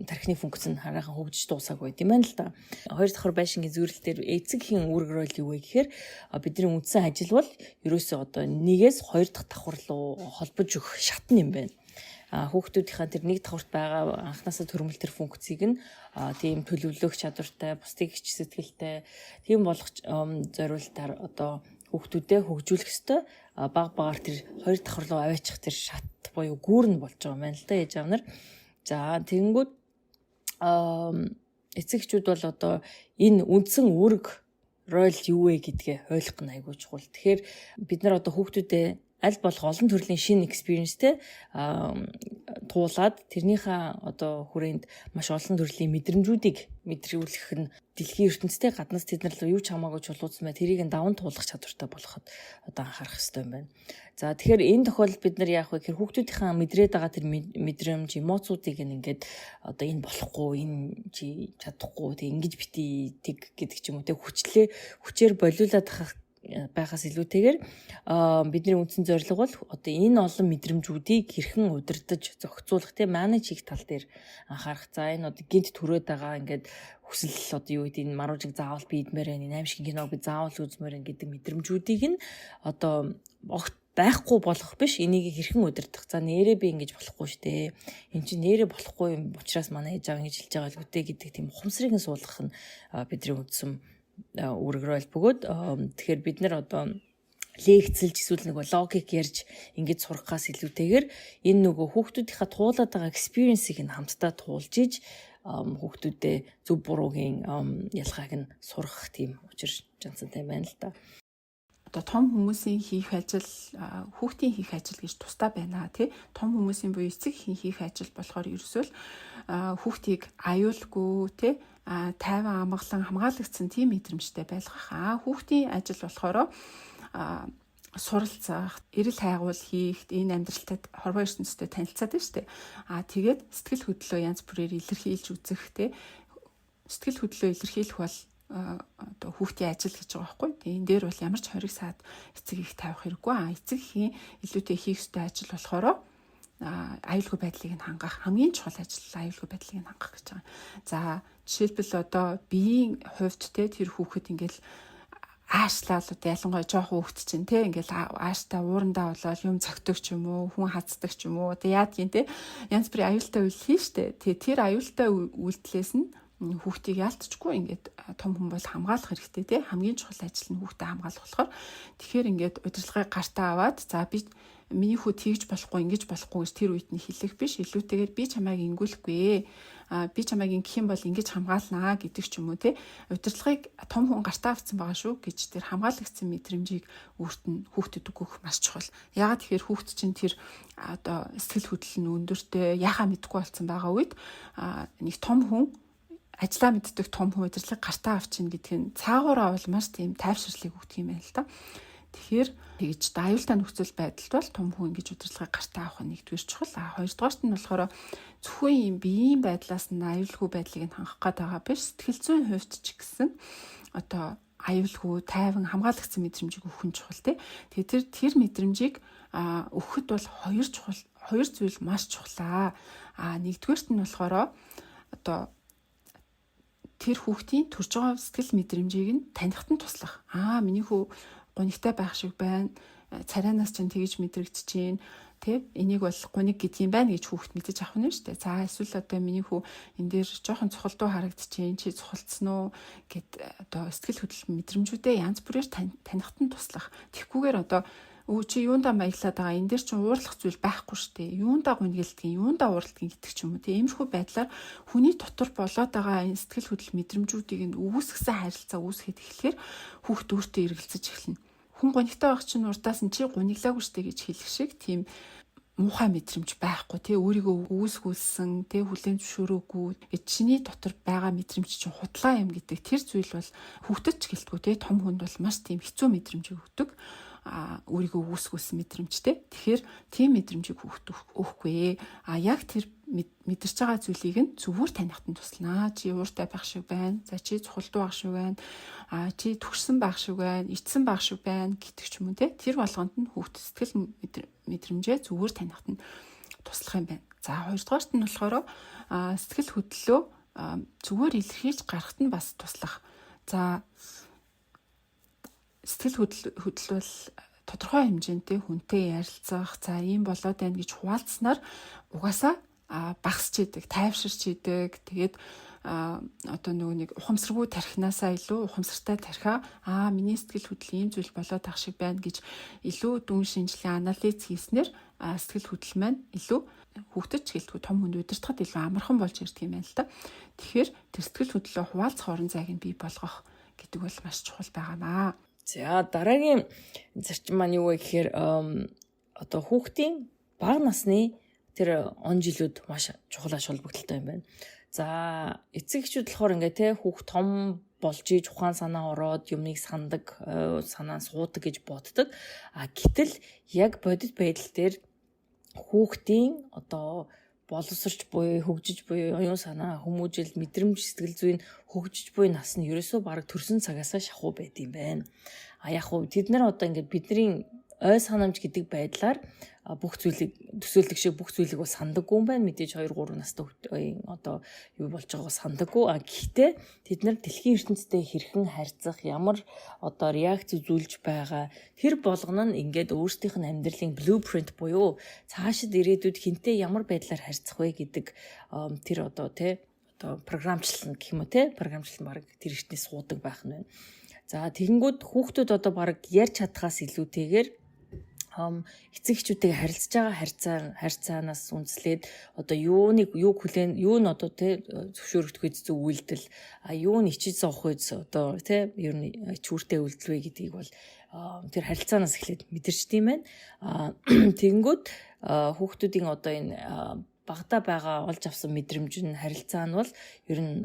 B: тархины функц нь хараахан хөгжиж дуусаагүй юм байна л да. Хоёр давхар байшингийн зүйрлэл дээр эцэг эхийн үүрэг роль юу вэ гэхээр бидний үндсэн ажил бол ерөөсөө одоо нэгээс хоёр дахь давхар руу холбож өгөх шатн юм байна. А хүүхдүүдийнхээ тэр нэг давхарт байгаа анхнаасаа төрмөл тэр функцийг нь тийм төлөвлөх чадвартай, бусдыг хич сэтгэлтэй тийм болгох зориултаар одоо хүүхдүүдэд хөгжүүлэх ёстой. Баг багаар тэр хоёр давхар руу аваачих тэр шат буюу гүүр нь болж байгаа юм байна л да, ээж аав нар. За, тэгэнгүүт эцэг эхчүүд бол одоо энэ үндсэн үүрэг роль юу вэ гэдгээ ойлгох нь айгүй чухал. Тэгэхээр бид нар одоо хүүхдүүдэд аль болох олон төрлийн шинэ experience тэй туулаад, тэрнийхээ одоо хүрээнд маш олон төрлийн мэдрэмжүүдийг мэдрүүлэх нь дэлхийн ертөнцтэй гаднаас тэд нар юу ч хамаагүй чулууцсан бай, тэрийг нь даван туулах чадвартай болоход одоо анхаарах хэрэгтэй юм байна. За, тэгэхээр энэ тохиолдолд бид нар яах вэ гэхээр хүүхдүүдийнхээ мэдрээд байгаа тэр мэдрэмж, эмоцуудыг ингээд одоо энэ болохгүй, энэ чи чадахгүй, тэг ингэж бити тэг гэдэг ч юм уу, тэг хүчлээ хүчээр болиулаад хах Байхаас илүүтэйгээр бидний үндсэн зорилго бол одоо энэ олон мэдрэмжүүдийг хэрхэн удирдах, зохицуулах, тийм, manage хийх тал дээр анхаарах. За, энэ одоо гэнэт төрөөд байгаа ингээд хүсэл, одоо юу гэдэг, энэ маруужиг заавал би идмээр байна, энэ аймшиг киног би заавал үзмээр байна гэдэг мэдрэмжүүдийг нь одоо огт байхгүй болох биш, энийг хэрхэн удирдах. За, нээрээ би ингэж болохгүй штэ. Энд чинь нээрээ болохгүй юм учраас манай ээж аав ингэж хэлж байгаа л үгүй гэдэг тийм ухамсарыг нь суулгах нь бидний үндсэн үүрэг рол бөгөөд, тэгэхээр бид нар одоо лекцэлж эсвэл нөгөө логик ярьж ингэж сургахаас илүүтэйгээр энэ нөгөө хүүхдүүдийнхээ туулаад байгаа experience-ийг нь хамтдаа туулж иж хүүхдүүдэд зөв буруугийн ялгааг нь сургах тийм учир жанцантай байна л да.
A: Одоо том хүмүүсийн хийх ажил, хүүхдийн хийх ажил гэж тусдаа байна, тий. Том хүмүүсийн буюу эцэг эхийн хийх ажил болохоор ерөөсөө л хүүхдийг аюулгүй, тий, тайван, амгалан, хамгаалагдсан тийм мэдрэмжтэй байлгах. Хүүхдийн ажил болохоор суралцах, эрэл хайгуул хийх, энэ амьдралтай, хорвоо ертөнцтэй танилцаад байна шүү дээ. Тэгээд сэтгэл хөдлөлөө янз бүрээр илэрхийлж үзэх, тий. Сэтгэл хөдлөлөө илэрхийлэх бол одоо хүүхдийн ажил гэж байгаа байхгүй. Тэгээ энэ дээр бол ямар ч хориг саад эцэг их тавих хэрэггүй. Эцэг эхийн илүүтэй хийх ёстой ажил болохоор аюулгүй байдлыг нь хангах, хамгийн чухал ажил аюулгүй байдлыг нь хангах гэж байгаа. За, жишээлбэл, одоо биеийн хувьд те тэр хүүхэд ингээл аашлаад, одоо ялангуяа жоохон хүүхэд чинь те ингээл ааштай уурандаа болоод юм цогтөг ч юм уу, хүн хаздаг ч юм уу, одоо яадгийн те, янз бүрийн аюултай үйл хийн штэ. Тэгээ тэр аюултай үйлдэлээс нь хүүхдийг яалтчгүй ингээд том хүн бол хамгаалах хэрэгтэй, те. Хамгийн чухал ажил нь хүүхдээ хамгаалах болохоор, тэгэхээр ингээд удирдлагыг гартаа аваад, за, би миний хүү тэгж болохгүй, ингэж болохгүй гэж тэр үед нь хэлэх биш, илүүтэйгээр би чамайг ингүүлэхгүй, би чамайг ингэх юм бол ингэж хамгаалнаа гэдэг ч юм уу, те. Удирдлагыг том хүн гартаа авсан байгаа шүү гэж тэр хамгаалагдсан мэдрэмжийг өөрт нь хүүхдэд өгөх маш чухал. Яагаад тэгэхээр хүүхд чинь тэр одоо сэтгэл хөдлөл нь өндөртэй, яхаа мэдэхгүй болсон байгаа үед нэг том хүн, ажлаа мэддэг том хүн удирдлагыг гартаа авчина гэдг нь цаагаараа бол маш тийм тайвширлыг өгдөг юм байна л да. Тэгэхээр тэгж аюултай нөхцөл байдалд бол том хүн ингэж удирдлагыг гартаа авах нь нэгдүгээр чухал. Хоёрдугаарт нь болохоор зөвхөн юм биеийн байдлаас нь аюулгүй байдлыг нь хангах гээд байгаа биш. Сэтгэл зүйн хувьд ч гэсэн одоо аюулгүй, тайван, хамгаалагдсан мэдрэмжийг өгөх нь чухал, тий. Тэгээ тэр мэдрэмжийг өгөхөд бол хоёр чухал, хоёр зүйл маш чухлаа. Нэгдүгээрт нь болохоор одоо тэр хүүхдийн төрж байгаа сэтгэл мэдрэмжийг нь танихад нь туслах. Миний хүү гунигтай байх шиг байна. Царайнаас чинь тэгж мэдрэгдэж чинь, тэ, энийг бол гуниг гэдэг юм байна гэж хүүхд мэдэж авах нь шүү дээ. За, эсвэл одоо миний хүү энэ дээр жоохон цухалдуу харагдчихээн, чи цухалдсан уу гэд одоо сэтгэл хөдлөл мэдрэмжүүдээ янз бүрээр танихад нь туслах. Тэгхгүйгээр одоо өө, чи юундаа маяглаад байгаа, энэ дээр чинь уурлах зүйл байхгүй шүү дээ. Юундаа гунигэлдгийг, юундаа уурладгийг гэдэг ч юм уу. Тийм иймэрхүү байдлаар хүний дотор болоод байгаа энэ сэтгэл хөдлөл мэдрэмжүүдийг нь үүсгэсэн харилцаа үүсгэхэд эхлэхээр хүүхд өөртөө эргэлзэж эхэлнэ. Хүн гунигтай байх чинь урдаас нь чи гуниглаагүй шүү дээ гэж хэлэх шиг тийм муухай мэдрэмж байхгүй, тий, өөрийгөө үүсгүүлсэн, тий, хүлээн зөвшөөрөөгүй, чиний дотор байгаа мэдрэмж чинь худлаа юм гэдэг тэр зүйл бол хүүхдэд ч гэлтгүй, тий, том хүнд бол маш тийм хэцүү мэдрэмжийг өгдөг, өөрийгөө үүсгүүлсэн мэдрэмжтэй. Тэгэхээр тийм мэдрэмжийг хүүхд өгөхгүй. Яг тэр мэдэрч байгаа зүйлийг нь зөвхөр танихад нь туслана. Чи ууртай байх шиг байна. За, чи цухалдуу байх шиг байна. Чи түгшсэн байх шиг байна. Ичсэн байх шиг байна гэдэг ч юм уу, те. Тэр болгонд нь хүүхд сэтгэл мэдрэмжээ зөвхөр танихад нь туслах юм байна. За, хоёрдугаарт нь болохоор сэтгэл хөдлөлөө зүгээр илэрхийлж гарахад нь бас туслах. За, сэтгэл хөдлөл бол тодорхой хэмжээндээ хүнтэй ярилцах, за, ийм болоод байна гэж хуваалцсанаар угаасаа багасч идэг, тайвширч идэг. Тэгээд одоо нөгөө нэг ухамсаргүй тархинаасаа илүү ухамсартай тархиа миний сэтгэл хөдлөл ийм зүйл болоод ах шиг байна гэж илүү дүн шинжилгээ, анализ хийснээр сэтгэл хөдлөл маань илүү хүүхдэд ч гэлтгүй том хүнд удирдахад илүү амархан болж ирдэг юм байна л да. Тэгэхээр тэр сэтгэл хөдлөлөө хуваалцах орон зайг нь бий болгох гэдэг бол маш чухал байгаамаа.
B: За, дараагийн зарчим маань юу вэ гэхээр одоо хүүхдийн бага насны тэр он жилүүд маш чухал ач холбогдолтой юм байна. За, эцэг эхчүүд болохоор ингээ те хүүхд том болж иж ухаан санаа ороод юмыг сандаг, санаа суудаг гэж боддог. Гэтэл яг бодит байдал дээр хүүхдийн одоо боловсрч буй, хөгжиж буй оюун санаа, хүмүүжил, мэдрэмж, сэтгэл зүйн хөгжиж буй нас нь ерөөсөө бараг төрсөн цагаасаа шахуу байд юм байна. А яг хуу тэд нар одоо ингээд бидний ой санамж гэдэг байдлаар бүх зүйлийг төсөөлдөг шиг бүх зүйлийг бол сандаггүй юм байна. Мэдээж 2 3 настай хүүхдийн одоо юу болж байгааг сандаггүй. А гэхдээ тэд нар дэлхийн ертөнцтэй хэрхэн харьцах, ямар одоо реакц үзүүлж байгаа тэр болгоно нь ингээд өөрсдийнх нь амьдралын blueprint буюу цаашид ирээдүйд хэнтэй ямар байдлаар харьцах вэ гэдэг тэр одоо тий одоо програмчлал гэх юм уу те, програмчлал баг тэр эртнээс суудаг байх нь байна. За, тэгэнгүүт хүүхдүүд одоо баг ярьж чадхаас илүүтэйгээр эцэг эхчүүдтэйгээ харилцаж байгаа харьцаанаас үндэслээд одоо юуныг юуг хүлээн, юу нь одоо тий зөвшөөрөгдөх зөв үйлдэл, а юу нь ичиж зовох үз одоо тий ер нь ичүүртэй үйлдэл вэ гэдгийг бол тэр харилцаанаас эхлээд мэдэрчдэг юм байна. А тэгэнгүүт хүүхдүүдийн одоо энэ багада байгаа олж авсан мэдрэмж нь, харилцаа нь бол ер нь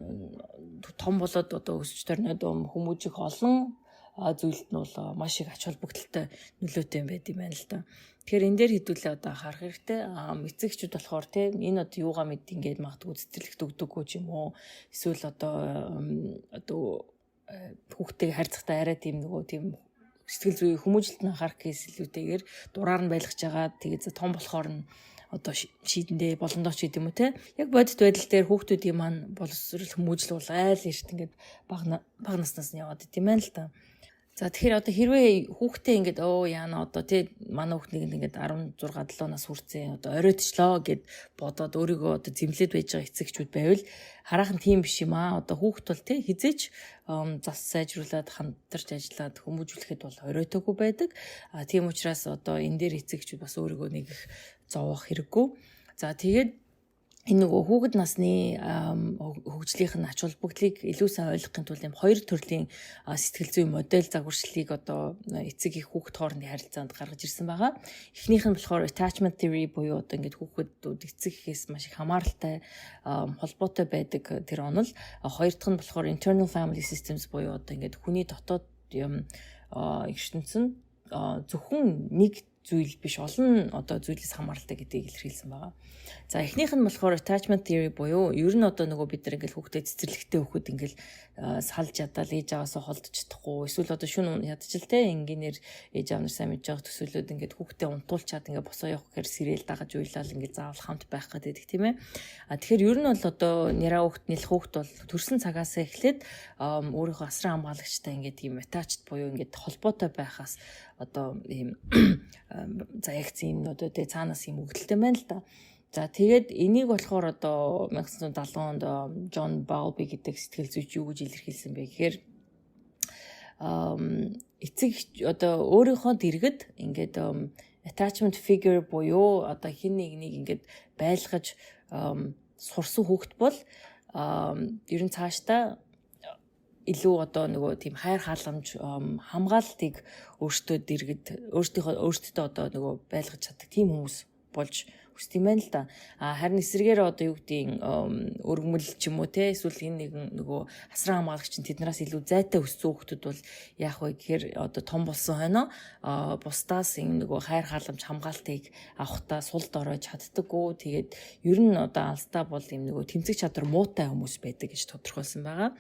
B: том болоод одоо өсөж торноод хүмүүжих олон зүйлд нь бол маш их ач холбогдолтой нөлөөтэй юм байд юм байна л да. Тэгэхээр энэ дээр хэдүүлээ одоо анхаарах хэрэгтэй. Эцэг эхчүүд болохоор те энэ одоо юугаа мэд ингээд магадгүй цэцэрлэгт өгдөггүй ч юм уу, эсвэл одоо хүүхдтэйг харьцахдаа арай тийм нөгөө тийм сэтгэл зүйн хүмүүжлэлт нь анхаарах гэхээс илүүтэйгээр дураар нь байлгаж байгаа. Тэгээд том болохоор нь одоо шийдэндээ болондоо ч гэдэм үү те. Яг бодит байдал дээр хүүхдүүдийн маань боловсрол, хүмүүжил бол айл эрт ингээд бага наснаас нь яваад идэм байх л та. За, тэгэхээр одоо хэрвээ хүүхдээ ингээд өө яана одоо тий манай хүүхд нэг ингээд 16 7 нас хүрсэн, одоо оройтчлоо гэд бодоод өөрийгөө одоо зэмлээд байж байгаа эцэг эхчүүд байвал хараахан тийм биш юм аа. Одоо хүүхд бол тий хэзээ ч зас сайжруулад, хамтарч ажиллаад хүмүүжүүлэхэд бол оройтоогүй байдаг. А тийм учраас одоо энэ дээр эцэг эхчүүд бас өөрийгөө нэг их зовоох хэрэггүй. За, тэгээд энэ нөгөө хүүхэд насны хөгжлийнх нь ач холбогдлыг илүү сайн ойлгохын тулд юм хоёр төрлийн сэтгэл зүйн модель загварчлалыг одоо эцэг их хүүхэд хоорондын харилцаанд гаргаж ирсэн байгаа. Эхнийх нь болохоор attachment theory буюу одоо ингээд хүүхдүүд эцэг эхээс маш их хамааралтай, холбоотой байдаг тэр онол. Хоёр дахь нь болохоор internal family systems буюу одоо ингээд хүний дотоод юм ертөнц нь зөвхөн нэг зүйл биш, олон одоо зүйлээс хамааралтай гэдгийг илэрхийлсэн байгаа. За, эхнийх нь болохоор attachment theory буюу ер нь одоо нөгөө бид нар ингээл хүүхдэд цэцэрлэгтэй өгөхөд ингээл салж ядаал ээж аваасаа холдож чадахгүй, эсвэл одоо шүн ядчил те энгийнээр ээж аав нар сайн мэдж байгаа төсөөлөд ингээд хүүхдээ унтуулчаад ингээд босоо явах гэхээр сэрэл дагаж уйлал ингээд заавал хамт байх гэдэг, тийм ээ. А тэгэхээр ер нь бол одоо нэраа хүүхд, нялх хүүхд бол төрсэн цагаасаа эхлээд өөрийнхөө асран хамгаалагчтай ингээд ийм attached буюу ингээд холбоотой байхаас одоо ийм заягдсан юмнууд тэ цаанаас юм өгдөлтэй байна л да. За, тэгээд энийг болохоор одоо 1970 онд Джон Баулби гэдэг сэтгэл зүйч юу гэж илэрхийлсэн бэ гэхээр эцэг одоо өөрийнхөө дэргэд ингээд attachment figure буюу одоо хэн нэгнийг ингээд байлгаж сурсан хүүхэд бол ер нь цаашдаа илүү одоо нөгөө тийм хайр халамж, хамгаалтыг өөртөө дэргэд өөртөөхөө өөртөө одоо нөгөө байлгаж чаддаг тийм хүмүүс болж өсдөг юм байна л да. А харин эсрэгээр одоо юу гэдгийг өргөмөл ч юм уу те, эсвэл энэ нэгэн нөгөө асран хамгаалагч нь тэднээс илүү зайтай өссөн хүүхдүүд бол яах вэ гэхээр одоо том болсон хойноо бусдаас энэ нөгөө хайр халамж, хамгаалтыг авахдаа сул дорой чаддаггүй. Тэгээд ер нь одоо алстаа бол юм нөгөө тэмцэх чадвар муутай хүмүүс байдаг гэж тодорхойлсон байгаа.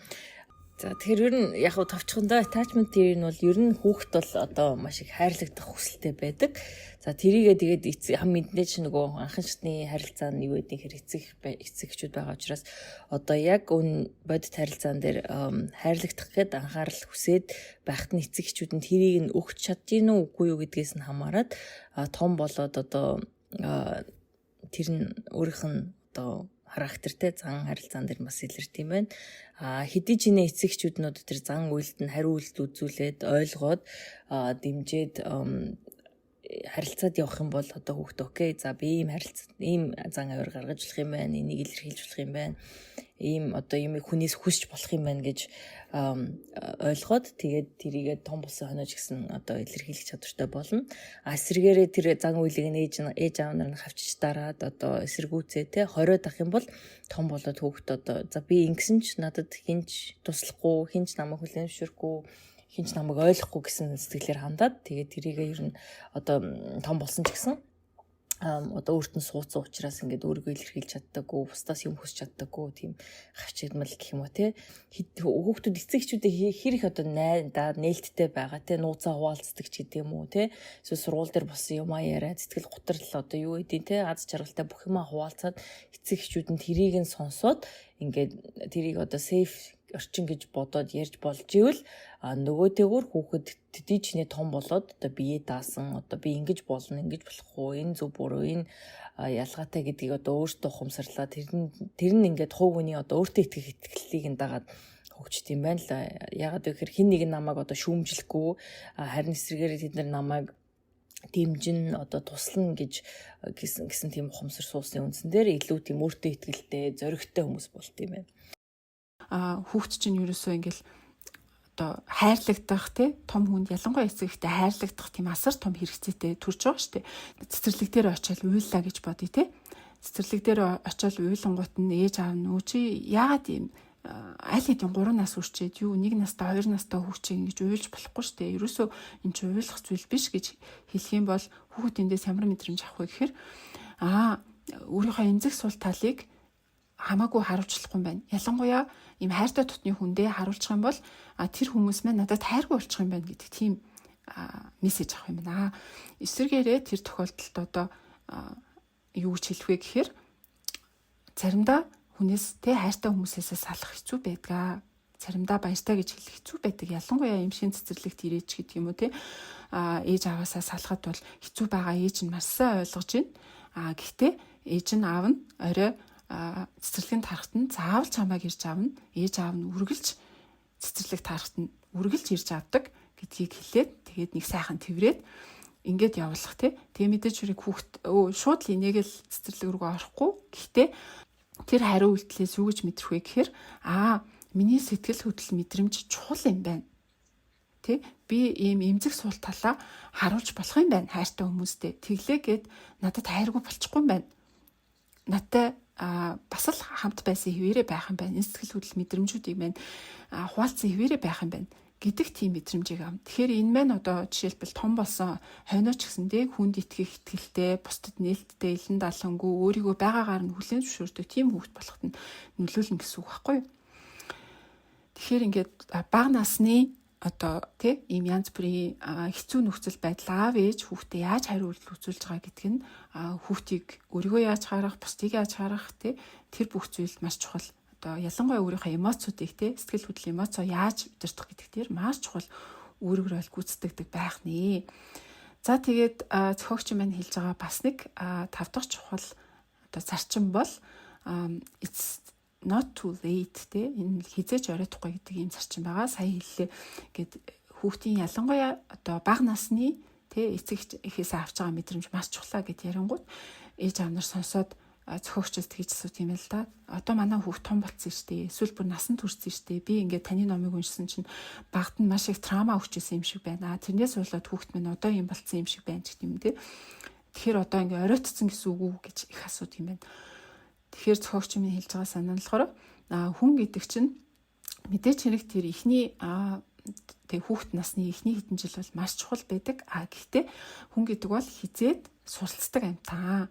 B: За, тэгэхээр ер нь яг хав товчхондоо attachment theory нь бол ер нь хүүхэд бол одоо маш их хайрлагдах хүсэлтэй байдаг. За, тэрийгээ тэгээд эцэг хам мэднэ чи нөгөө анхан шатны харилцаа нь юу гэдэг хэр эцэг эхчүүд байгаа учраас одоо яг үн бодит харилцаан дээр хайрлагдах гээд анхаарал хүсээд байхад нь эцэг эхчүүд нь тэрийг нь өгч чадж гин үү, үгүй юу гэдгээс нь хамаарат том болоод одоо тэр нь өөрийнх нь одоо характертэй зан харилцаан дээр бас илэрдэг юм байна. А хэдий ч нэ эцэг эхчүүд нь одоо тэр зан үйлд нь хариу үйлдэл үзүүлээд, ойлгоод, дэмжиж харилцаад явах юм бол одоо хүүхэд okay, за би ийм харилцаа, ийм зан авир гаргаж болох юм байна, энийг илэрхийлж болох юм байна, ийм одоо юмыг хүнээс хүсч болох юм байна гэж ойлгоод тэгээд тэрийгээ том болсон хойноо ч гэсэн одоо илэрхийлэх чадвартай болно. А эсрэгээрээ тэр зан үйлийг нь ээж аав нар нь хавчиж дараад одоо эсэргүүцээ те хориод ах юм бол том болоод хүүхэд одоо за би ингэсэн ч надад хэн ч туслахгүй, хэн ч намайг хүлээн зөвшөөрөхгүй, хэн ч намайг ойлгохгүй гэсэн сэтгэлээр хандаад тэгээд тэрийгээ ер нь одоо том болсон ч гэсэн Одоо өөрт нь суудсан учраас ингээд өөрийгөө илэрхийлж чаддаггүй, бусдаас юм хүсч чаддаггүй, тийм хавчигдмал гэх юм уу, те. Хүүхдүүд эцэг эхчүүдээ хэр их одоо найдаа нээлттэй байгаа, те, нууцаа хуваалцдаг ч гэдэг юм уу, те. Эсвэл сургууль дээр болсон юм а яриа, сэтгэл готрол, одоо юу гэдэг, те, аз жаргалтай бүх юмаа хуваалцаад, эцэг эхчүүд нь тэрийг нь сонсоод, ингээд тэрийг одоо safe орчин гэж бодоод ярьж болж ивэл, нөгөөтэйгүр хүүхэд төдий чинээ том болоод одоо бие даасан, одоо би ингэж болно, ингэж болох уу, энэ зөв буруу, энэ ялгаатай гэдгийг одоо өөртөө ухамсарлаа, тэр нь ингээд хувь хүний одоо өөртөө итгэх итгэлийг нь дагаад хөгждөг юм байна л. Ягаад гэвэл хэн нэг намайг одоо шүүмжлэхгүй, харин эсрэгээр тэд нар намайг дэмжин, одоо туслана гэж гэсэн тийм ухамсар суусны үндсэн дээр илүү тийм өөртөө итгэлтэй, зоригтой хүмүүс болдог юм байна.
A: Хүүхд чинь ерөөсөө ингээл одоо хайрлагдах, те, том хүнд, ялангуяа эцэг эхтэй хайрлагдах тийм асар том хэрэгцээтэй төрж байгаа шүү дээ. Цэцэрлэг дээр очиод уйллаа гэж бодъё, те. Цэцэрлэг дээр очиод уйлангуут нь ээж аав нь чи яагаад ийм аль хэдийн 3 нас хүрчээд, юу, 1 настай, 2 настай хүүхд чинь ингэж уйлж болохгүй шүү дээ. Ерөөсөө энэ чинь уйлах зүйл биш гэж хэлэх юм бол хүүхэд эндээс ямар мэдрэмж авах вэ гэхээр өөрийнхөө эмзэг сул талыг хамаагүй харуулчихлахгүй юм байна. Ялангуяа ийм хайртай дотны хүндээ харуулчих юм бол тэр хүмүүс маань надад хайргүй болчих юм байна гэдэг тийм мессеж авах юм байна. Эсвэргээрээ тэр тохиолдолд одоо юу гэж хэлэх вэ гэхээр заримдаа хүнээс, тэ, хайртай хүмүүсээсээ салах хэцүү байдаг. Заримдаа баяртай гэж хэлэх хэцүү байдаг. Ялангуяа юм шин цэцэрлэгт ирээч гэдэг юм уу, те. Ээж ааваасаа салахад бол хэцүү байгаа, ээж нь маш сайн ойлгож байна. Гэхдээ ээж нь, аав нь орой цэцэрлэгийн тарахт нь заавал чамайг ирж авна. Ээж аав нь үргэлж цэцэрлэг тарахт нь үргэлж ирж авдаг гэдгийг хэлээд, тэгээд нэг сайхан тэврээд ингээд явуулах, тий. Тэгээ мэдээж хэрэг хүүхд шууд л энийг л цэцэрлэг рүү орохгүй. Гэхдээ тэр хариу үйлдэлээс юу гэж мэдрэх вэ гэхээр миний сэтгэл хөдлөл, мэдрэмж чухал юм байна. Тэ, би ийм эмзэг сул талаа харуулж болох юм байна хайртай хүмүүстэй. Тэглээ гээд надад хайргүй болчихгүй юм байна. Надтай бас л хамт байсан хэвээрээ байх юм байна. Энэ сэтгэл хөдлөл, мэдрэмжүүдийг маань хуваалцсан хэвээрээ байх юм байна гэдэг тийм мэдрэмжийг авна. Тэгэхээр энэ маань одоо жишээлбэл том болсон хойноо ч гэсэндээ хүнд итгэх итгэлтэй, бусдад нээлттэй, илэн далангүй, өөрийгөө байгаагаар нь хүлээн зөвшөөрдөг тийм хүүхэд болоход нь нөлөөлнө гэсэн үг байхгүй юу? Тэгэхээр ингээд бага насны одоо, тий, ийм янз бүрийн хэцүү нөхцөл байдал, аав ээж хүүхдээ яаж хариу үйлдэл үзүүлж байгаа гэдг нь хүүхдийг өөрийгөө яаж харах, бусдыг яаж харах, тий, тэр бүх зүйл маш чухал. Одоо ялангуяа өөрийнхөө эмоцуудыг, тий, сэтгэл хөдлөл, эмоцоо яаж удирдах гэдэг дээр маш чухал үүрэг роль гүйцэтгэдэг байх нэ. За, тэгээд зохиогч маань хэлж байгаа бас нэг тав дахь чухал одоо зарчим бол "It's not too late", те, энэ хэзээ ч оройтхгүй гэдэг ийм зарчим байгаа. Сая хэллээ. Гээд хүүхдийн, ялангуяа одоо бага насны, те, эцэг эхээсээ авч байгаа мэдрэмж маш чухлаа гэд ярингууд ээж аав нар сонсоод зохиогчоос тэгж асуух юм л да. Одоо манай хүүхд том болцсон шүү дээ. Эсвэл бүр насанд хүрсэн шүү дээ. Би ингээд таны номыг уншсан чинь багад нь маш их trauma өгчээсэн юм шиг байна. Тэрнээс болоод хүүхд минь одоо юм болцсон юм шиг байна ч гэдэг юм, те. Тэгэхээр одоо ингээд оройтцсон гэсэн үг үү гэж их асуудаг юм байна. Тэгэхээр зохиогч минь хэлж байгаа санаа нь болохоор хүн гэдэг чинь мэдээч хэрэг тэр эхний тэг хүүхэд насны эхний хэдэн жил бол маш чухал байдаг. Гэхдээ хүн гэдэг бол хэзээд суралцдаг амьтан.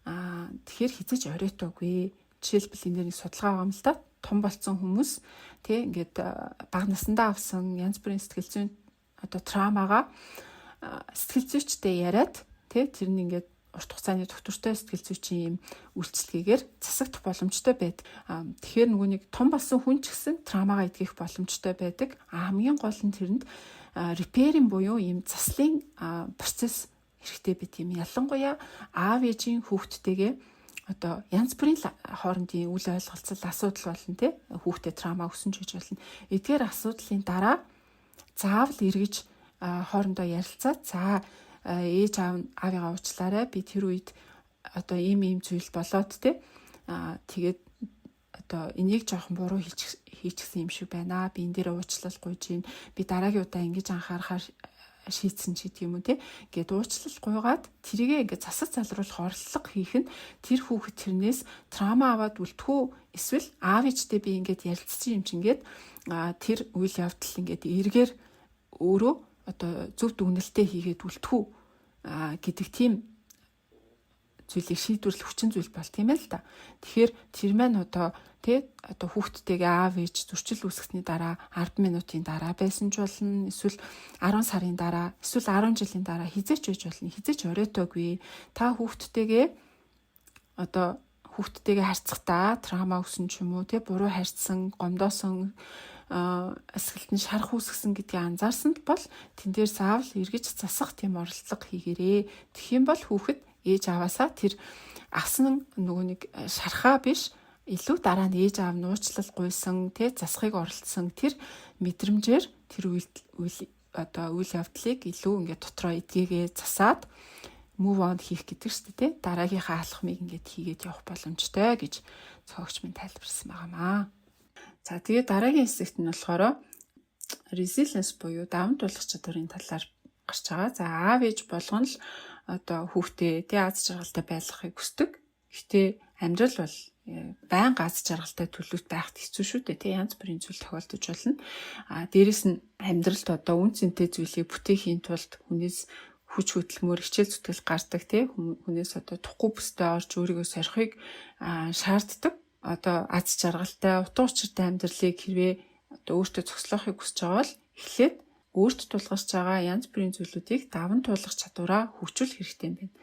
A: Тэгэхээр хэзээ ч оройтоогүй. Жишээлбэл, энэ нэг судалгаа байгаа юм л да. Том болцсон хүмүүс, тий, ингээд бага насндаа авсан янз бүрийн сэтгэл зүйн одоо trauma гаа сэтгэл зүйчтэй яриад, тий, тэр нь ингээд урт хугацааны тогтвортой сэтгэл зүйчийн юм үйлчилгээгээр засагдах боломжтой байдаг. Тэгэхээр нөгөө нэг том болсон хүн ч гэсэн trauma гаа эдгэх боломжтой байдаг. Хамгийн гол нь тэрэнд repairing буюу ийм заслын процесс хэрэгтэй байт юм. Ялангуяа аав ээжийн хүүхдтэйгээ одоо янз бүрийн хоорондын үл ойлголцол, асуудал болно, тий, хүүхдэд trauma өгсөн ч гэж болно. Эдгээр асуудлын дараа заавал эргэж хоорондоо ярилцаад, за, ээж аав аавыгаа уучлаарай, би тэр үед одоо ийм ийм зүйл болоод, те, тэгээд одоо энийг жоохон буруу хийчихсэн юм шиг байна. Би энэ дээр уучлал гуйж байна. Би дараагийн удаа ингэж анхаарахаар шийдсэн ч гэдэг юм уу, те. Ингээд уучлал гуйгаад тэрийгээ ингээд засаж залруулах оролдлого хийх нь тэр хүүхэд тэрнээс trauma аваад үлдэх үү, эсвэл аав ээжтэй би ингээд ярилцсан юм чинь ингээд тэр үйл явдал ингээд эргээр өөрөө одоо зөв дүгнэлтээ хийгээд үлдэх үү гэдэг тийм зүйлийг шийдвэрлэх хүчин зүйл бол тийм ээ л да. Тэгэхээр тэр маань одоо тий одоо хүүхдтэйгээ аав ээж зөрчил үүсгэсний дараа 10 минутын дараа байсан ч болно, эсвэл 10 сарын дараа, эсвэл 10 жилийн дараа хизээч байж болно. Хизээч оройтойгүй. Та хүүхдтэйгээ одоо хүүхдтэйгээ харьцахдаа trauma өсөн ч юм уу, тий, буруу харьцсан, гомдоосон, асгалт нь шарах үүсгэсэн гэдгийг анзаарсан бол тэн дээр заавал эргэж засах тийм оролдлого хийгээрээ. Тэгэх юм бол хүүхэд ээж аваасаа тэр авсан нөгөө нэг шархаа биш, илүү дараа нь ээж аав нууцлал гуйсан, тэ, засахыг оролдсон тэр мэдрэмжээр тэр үйл үйл одоо үйл явдлыг илүү ингээд дотроо эдгээгээ засаад move on хийх гэдэг шүү дээ, тэ, дараагийнхаа алхмыг ингээд хийгээд явах боломжтой гэж зохиогч минь тайлбарсан байгаамаа. За, тэгээд дараагийн хэсэгт нь болохоор resilience буюу даван туулах чадварын талаар гарч байгаа. За, аав ээж болгоно л одоо хүүхдээ, тий, аз жаргалтай байлгахыг хүсдэг. Гэхдээ амьдрал бол байнга аз жаргалтай төлөвт байхад хэцүү шүү дээ. Тий, янз бүрийн зүйл тохиолдож болно. А дээрэс нь амьдралд одоо үнэ цэнтэй зүйлийг бүтээхийн тулд хүнээс хүч хөдөлмөр, хичээл зүтгэл гардаг, тий, хүнээс одоо тухгүй бүстэй орж өөрийгөө сорихыг шаарддаг. Одоо аз жаргалтай, утга учиртай амьдралыг хэрвээ одоо өөртөө зохицлоохыг хүсэж байгаа бол эхлээд өөрт тулгарч байгаа янз бүрийн зүйлүүдийг даван туулах чадвараа хөгжүүлэх хэрэгтэй юм байна.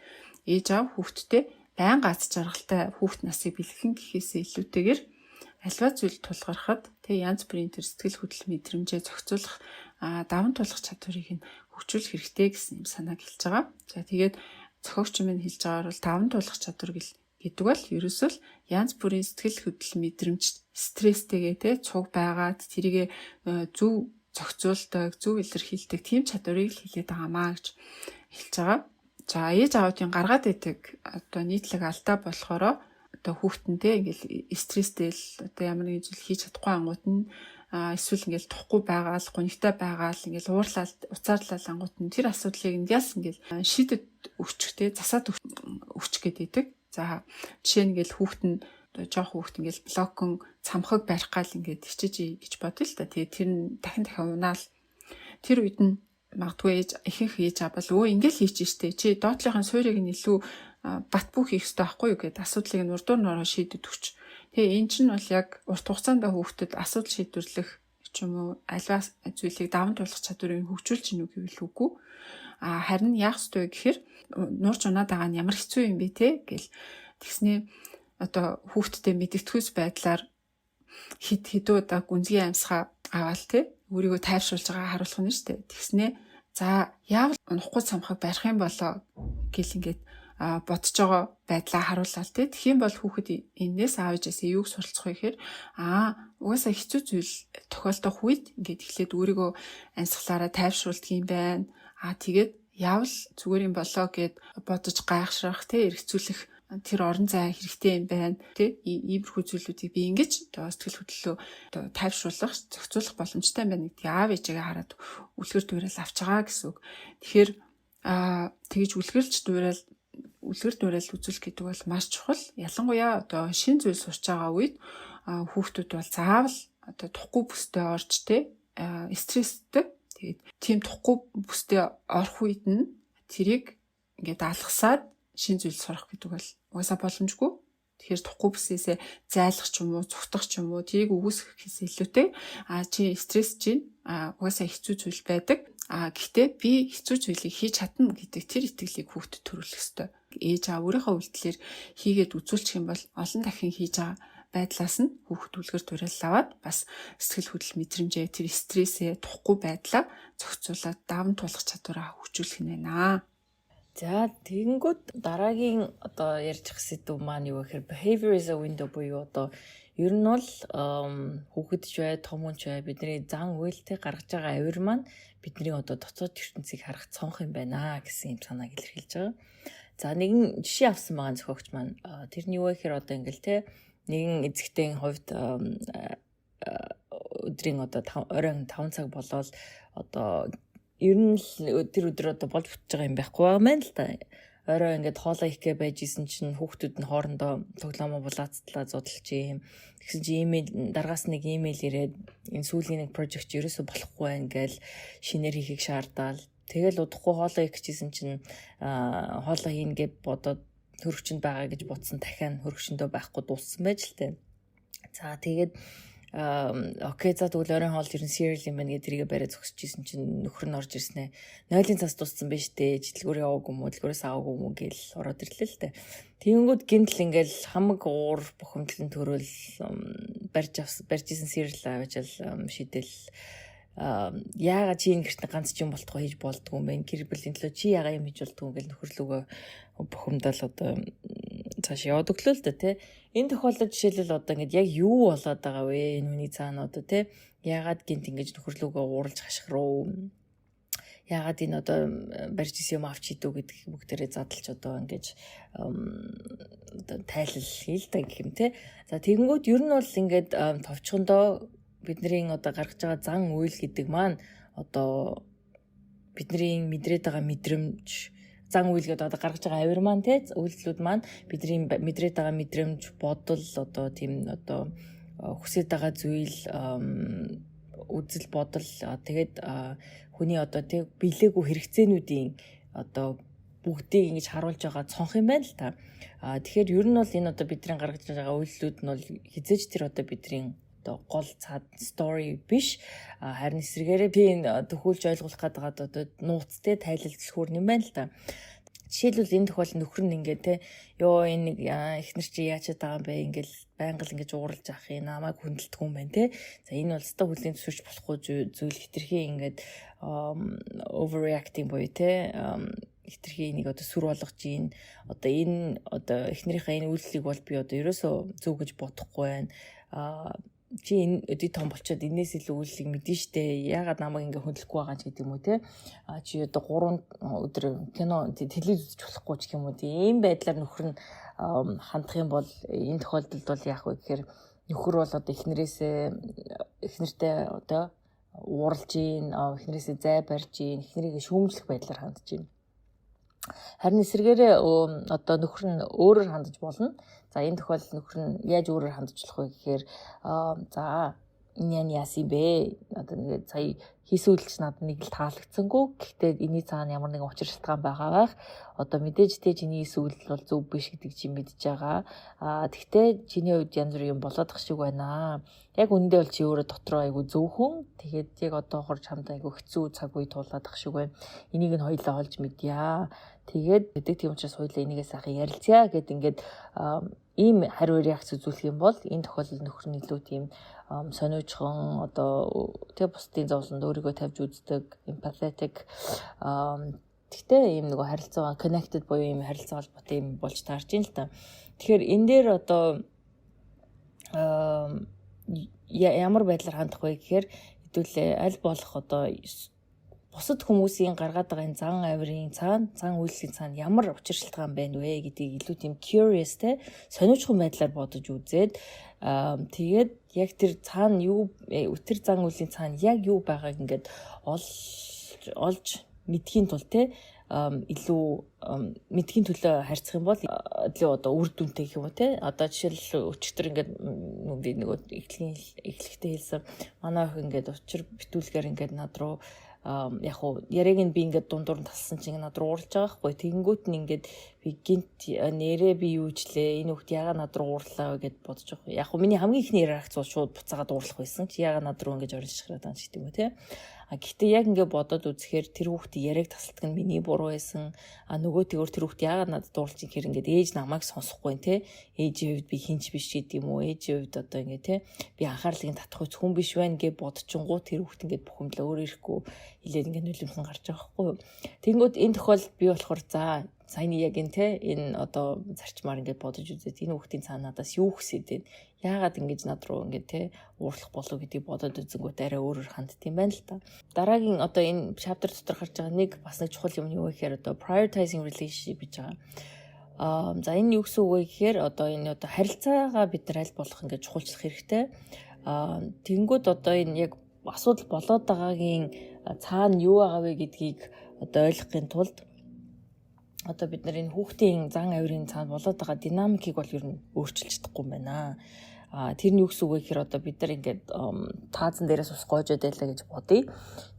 A: Ээж аав хүүхдтэй байнга аз жаргалтай хүүхд насыг бэлгэхэн гэхээсээ илүүтэйгээр аливаа зүйл тулгархад, тэг, янз бүрийн тэр сэтгэл хөдлөл мэдрэмжээ зохицуулах, даван туулах чадварыг нь хөгжүүлэх хэрэгтэй гэсэн юм санааг хэлж байгаа. За, тэгээд зохиогч минь хэлж байгаагаар бол даван туулах чадвар гэдэг бол ерөөсөө л янз бүрийн сэтгэл хөдлөл мэдрэмж, стресстэйгээ, те, цуг байгаад тэрийг зөв зохицуулдаг, зөв илэрхийлдэг тийм чадварыг л хэлээд байгаамаа гэж хэлж байгаа. За, ээж аавуудын гаргаад байдаг одоо нийтлэг алдаа болохоро одоо хүүхдэнтэй ингээл стресстэй л одоо ямар нэгэн зүйл хийж чадахгүй ангууд нь, эсвэл ингээл тухгүй байгаал, гунигтай байгаал, ингээл уурлал, уцаарлал ангууд нь тэр асуудлыг ингээс ингээл шийдэд өгчих те, засаад өгчих гэдэг. За, жишээ нь ингээл хүүхэд нь одоо жоох хүүхэд ингээл блокон цамхаг барих гал ингээд хичээж гэж бодъё л та. Тэгээ тэр нь дахин дахин унаал, тэр үед нь магадгүй ээж, ихэнх ээж аав бол өө ингээл хийж штэ, чи доотлынхын суурийг нь илүү бат бөх хийх ёстой байхгүй юу гэдээ асуудлыг нь урдуур нөрөө шийдэд өгч. Тэгээ энэ чинь бол яг урт хугацаанд хүүхдэд асуудал шийдвэрлэх ч юм уу, аливаа зүйлийг даван туулах чадварыг хөгжүүлж гинүү гэвэл үгүй. А харин яах ёстой вэ гэхээр нуурч унаад байгаа нь ямар хэцүү юм бэ те гэл тэгснээ одоо хүүхдтэй мэдэгдэхүйц байдлаар хэд хэдэн удаа гүнзгий амьсгаа аваал, те, өөрийгөө тайвшруулж байгаа харуулах нь шүү дээ. Тэгснээ за яавал унахгүй цамхаг барих юм болоо гэл ингээд бодож байгаа байдлаа харуулаад, тий. Тэгэх юм бол хүүхэд энээс аав ээжээсээ юуг суралцах вэ гэхээр угаасаа хэцүү зүйл тохиолдох үед ингээд эхлээд өөрийгөө амьсгалаараа тайвшруулдаг юм байна. Аа, тэгээд яавал зүгээр юм болоо гэд бодож гайхшрах, тий, эргцүүлэх тэр орон зай хэрэгтэй юм байна, тий, иймэрхүү зүйлүүдийг би ингэж одоо сэтгэл хөдлөлөө одоо тайвшруулах, зохицуулах боломжтой юм байна гэдгийг аав ээжээгээ хараад үлгэр дуурайл авч байгаа гэсэн үг. Тэгэхээр тэгж үлгэрч дуурайл, үлгэр дуурайл үзүүлэх гэдэг бол маш чухал. Ялангуяа одоо шинэ зүйл сурч байгаа үед хүүхдүүд бол заавал одоо тухгүй бүстэй орж, те, стресстэй. Тэгээд тийм тухгүй бүстэй орох үед нь тэрийг ингээд алгасаад шинэ зүйл сурах гэдэг бол угаасаа боломжгүй. Тэгэхээр тухгүй бүсээсээ зайлах ч юм уу, зугтах ч юм уу, тэрийг үгүйсгэх гэхээс илүүтэй чи стресс чинь угаасаа хэцүү зүйл байдаг. А гэхдээ би хэцүү зүйлийг хийж чадна гэдэг тэр итгэлийг хүүхдэд төрүүлэх ёстой. Ээж аав өөрийнхөө үйлдэлээр хийгээд үзүүлчих юм бол олон дахин хийж байгаа байдлаас нь хүүхэд үлгэр дуурайл аваад бас сэтгэл хөдлөл мэдрэмжээ, тэр стрессээ, тухгүй байдлаа зохицуулаад даван туулах чадвараа хөгжүүлэх нь байна.
B: За, тэгэнгүүт дараагийн одоо ярьж явах сэдэв маань юу гэхээр behavior is a window буюу одоо ер нь бол хүүхэд ч бай, том хүн ч бай, бидний зан үйлтэй гаргаж байгаа авир маань бидний одоо дотоод ертөнцийг харах цонх юм байна гэсэн юм санааг илэрхийлж байгаа. За, нэгэн жишээ авсан байгаа зохиогч маань. Тэр нь юу вэ гэхээр одоо ингээл те нэгэн эзэгтэй хувьд өдрийн одоо оройн 5 цаг болоод одоо ер нь л тэр өдөр одоо болж бүтэж байгаа юм байхгүй байгаа мэн л та. Орой ингээд хоолоо хийх гээ байж исэн чинь хүүхдүүд нь хоорондоо тоглоомоо булаацтлаа зудалж юм. Тэгсэн чинь имэйл, даргаас нэг имэйл ирээд энэ сүүлийн нэг project ерөөсө болохгүй байна гээл шинээр хийхийг шаардаал. Тэгэл удахгүй хоолоо хийх гэжсэн чинь хоолоо хийнэ гэд бодоод Хөрөгчөнд байгаа гэж бодсон дахиад хөрөгчөндөө байхгүй, дууссан байж л тээ. За, тэгээд okay, за, тэгвэл оройн хоол ер нь cereal юм байна гэдэг тэрийгэ бариад зогсож исэн чинь нөхөр нь орж ирснэ. "Нойлын цас дууссан байж тээ. Дэлгүүр яваагүй юм уу? Дэлгүүрээс аваагүй юм уу?" гээл ороод ирлээ л дээ. Тэгэнгүүт гинтл ингээл хамаг уур бухимдлан төрөөл, барьж авсан, барьж исэн cereal авчаал шидэл, "Яагаад чи энэ гэрт ганц ч юм болтгоо хийж болдгоо юм бэ? Гэр бүлийн төлөө чи яагаад юм хийж болдгоо?" гэл нөхөрлөгөө бухимдал одоо цааш яваад өглөө л дээ, тий. Энэ тохиолдолд жишээлбэл одоо ингээд яг юу болоод байгаа вэ? Энэ хүний цаана одоо, тий, яагаад гинт ингэж нөхөрлөгөө ууралж хашгируу? Яагаад энэ одоо барьж исэн юм авч идүү гэдэг бүгдээрээ задлж одоо ингэж одоо тайлал хийл та гэх юм, те. За, тэгэнгүүт ер нь бол ингээд товчхондоо бидний одоо гаргаж байгаа зан үйл гэдэг маань одоо бидний мэдрээд байгаа мэдрэмж, зан үйл гэдэг одоо гаргаж байгаа авир маань, те, үйлдэлүүд маань бидний мэдрээд байгаа мэдрэмж, бодол, одоо тийм одоо хүсэж байгаа зүйл, үзэл бодол, тэгээд хүний одоо тэг билээгүй хэрэгцээнүүдийн одоо бүгдийг ингэж харуулж байгаа цонх юм байна л та. А тэгэхээр ер нь бол энэ одоо бидний гаргаж байгаа үйлдэлүүд нь бол хэзээ ч тэр одоо бидний одоо гол цаад story биш. Харин эсрэгээрээ би энэ төхүүлж ойлгуулах гэдэг одоо нууцтай тайлал түлхүүр юм байна л та. Жишээлбэл, энэ тохиолдолд нөхөр нь ингээд, те, "Ёо, энэ нэг эхнэр чи яачаад байгаа юм бэ, ингээл байнга л ингэж ууралж авах юм, намайг хүндэлдэг юм байна, те." За, энэ бол өстой хүлийн зөвшөөрч болохгүй зүйл, хэтэрхий ингээд overreacting буюу, те, хэтэрхий энийг одоо сүр болгож ийн. Одоо энэ одоо эхнэрийнхээ энэ үйлдэлийг бол би одоо ерөөсөө зөв гэж бодохгүй байна. А чи энэ өдий том болчоод энээс илүү үйлдэлийг мэдэн штэ. Яагаад намайг ингээ хүндлэхгүй байгаа ч гэдэг юм уу, те. А чи одоо 3 өдөр кино, телевиз үзэж болохгүй ч гэх юм уу. Тийм байдлаар нөхөр нь хандах юм бол энэ тохиолдолд бол яах вэ гэхээр нөхөр бол одоо эхнэрээсээ, эхнэртэй одоо ууралж ийн, эхнэрээсээ зай барьж ийн, эхнэрийгээ шүүмжлэх байдлаар хандж ийн. Харин эсрэгээрээ одоо нөхөр нь өөрөөр хандаж болно. За, энэ тохиолдолд нөхөр нь яаж өөрөөр хандаж болох вэ гэхээр за, энэ яа яасан бэ? Одоо нэг сая хийсэн үйлдэл чинь надад нэг л таалагдсангүй. Гэхдээ энэний цаана ямар нэгэн учир шалтгаан байгаа байх. Одоо мэдээж те, чиний хийсэн үйлдэл бол зөв биш гэдэг чи мэдж байгаа. Аа, тэгтээ чиний хувьд янз бүрийн юм болоод ах шиг байна. Яг үнэндээ бол чи өөрөө дотроо айгу зөв хүн. Тэгээд яг одоохор чамд айгу хэцүү цаг үе туулаад ах шиг байна. Энийг нь хоёулаа олж мэдье. Тэгээд гэдэг, тийм учраас хоёулаа энийгээ сайхан ярилцъя гэд ингээд ийм хариу реакц үзүүлэх юм бол энэ тохиолдолд нөхөр нь илүү тийм сониучхан, одоо тэг бусдын зовлонд өөрийгөө тавьж үздэг, empathetic, гэхдээ ийм нөгөө харилцаа, connected буюу ийм харилцаа холбоотой юм болж таарч ийн л та. Тэгэхээр энэ дээр одоо ямар байдлаар хандах вэ гэхээр хэдүүлээ аль болох одоо бусад хүмүүсийн гаргаад байгаа энэ зан авирын цаана, зан үйлсийн цаана ямар учир шалтгаан байна вэ гэдгийг илүү тийм curious, те, сониучхан байдлаар бодож үзээд, тэгээд яг тэр цаана юу, тэр зан үйлийн цаана яг юу байгааг ингээд олж олж мэдхийн тулд, те, илүү мэдхийн төлөө харьцах юм бол илүү одоо үр дүнтэй гэх юм уу, те. Одоо жишээл, өчигдөр ингээд би нөгөө эхлэхдээ хэлсэн манай охин ингээд учир битүүлгээр ингээд над руу, яг уу яриаг нь би ингээд дундуур нь тассан чинь над руу ууралж байгаа хгүй. Тэгэнгүүт нь ингээд би гинт нэрээ би юу ичлээ, энэ хүүхд яагаад над руу уурлаа вэ гэд бодож байгаа. Яг уу миний хамгийн ихний реакц бол шууд буцаагаад уурлах байсан чи, яагаад над руу ингэж орж шахраад байгаа ч гэдэг юм уу, те. А гэхдээ яг ингээ бодоод үзэхээр тэр хүүхдийн яриаг тасалдаг нь миний буруу байсан. А нөгөө тэгвэр тэр хүүхд яагаад надад уурлж юм гэхээр ингээд ээж намайг сонсохгүй, те. Ээжийн хувьд би хинч биш гэдэг юм уу? Ээжийн хувьд одоо ингээ, те, би анхаарлыг татах үз хүн биш байна гэж бодчингуу тэр хүүхд ингээд бухимдлаа өөр ирэхгүй хилээд ингээ нулимсан гарч байгаа байхгүй юу? Тэгэнгүүт энэ тохиолдолд би болохоор за, саяны яг энэ, те, энэ одоо зарчмаар ингээд бодож үзээд энэ хүүхдийн цаана надаас юу хүсээд байна? Яагаад ингэж над руу ингээд, те, уурлах болов гэдгийг бодоод үзэнгүүт арай өөрөөр хандд юм байна л та. Дараагийн одоо энэ chapter дотор гарч байгаа нэг бас нэг чухал юм юу вэ гэхээр одоо prioritizing relationship гэж байгаа. Аа, за, энэ юу гэсэн үг вэ гэхээр одоо энэ одоо харилцаагаа бид нар аль болох ингээд чухалчлах хэрэгтэй. Аа, тэгэнгүүт одоо энэ яг асуудал болоод байгаагийн цаана юу байгаа вэ гэдгийг одоо ойлгохын тулд одоо бид нар энэ хүүхдийн зан авирын цаана болоод байгаа динамикийг бол ер нь өөрчилж чадахгүй юм байна. А тэр нь юу гэсэн үг вэ гэхээр одоо бид нар ингээд таазан дээрээс ус гоожоод байлаа гэж бодъё.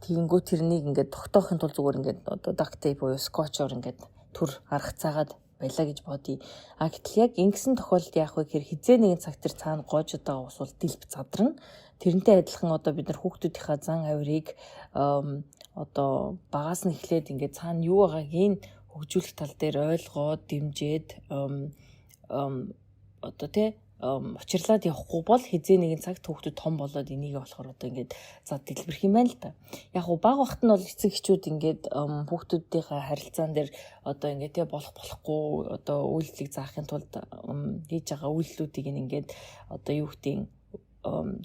B: Тэгэнгүүт тэрнийг ингээд тогтоохын тулд зүгээр ингээд одоо duct tape буюу скотчоор ингээд түр аргацаагаад бариад тавьчих юм бол тэр ус гоожиж байгаа нь байлаа гэж бодъё. А гэтэл яг ингэсэн тохиолдолд яах вэ гэхээр хизээ нэгэн цаг тэр цаана гоожод байгаа ус бол дэлб задрна. Тэрнтэй адилхан одоо бид нар хүүхдүүдийнхаа зан авирыг одоо багаас нь эхлээд ингээд цаана юу байгааг нь хөгжүүлэх тал дээр ойлгоод дэмжиж одоо тий учирлаад явахгүй бол хизээ нэгэн цагт хүүхдүүд том болоод энийг болохоор одоо ингээд зад дэлбэрх юм байна л та. Яг уу баг багт нь бол эцэг эхчүүд ингээд хүүхдүүдийнхээ харилцаан дээр одоо ингээд тий болох болохгүй одоо үйлдэлийг заахын тулд хийж байгаа үйлдэлүүдийг ингээд одоо юу гэдгийг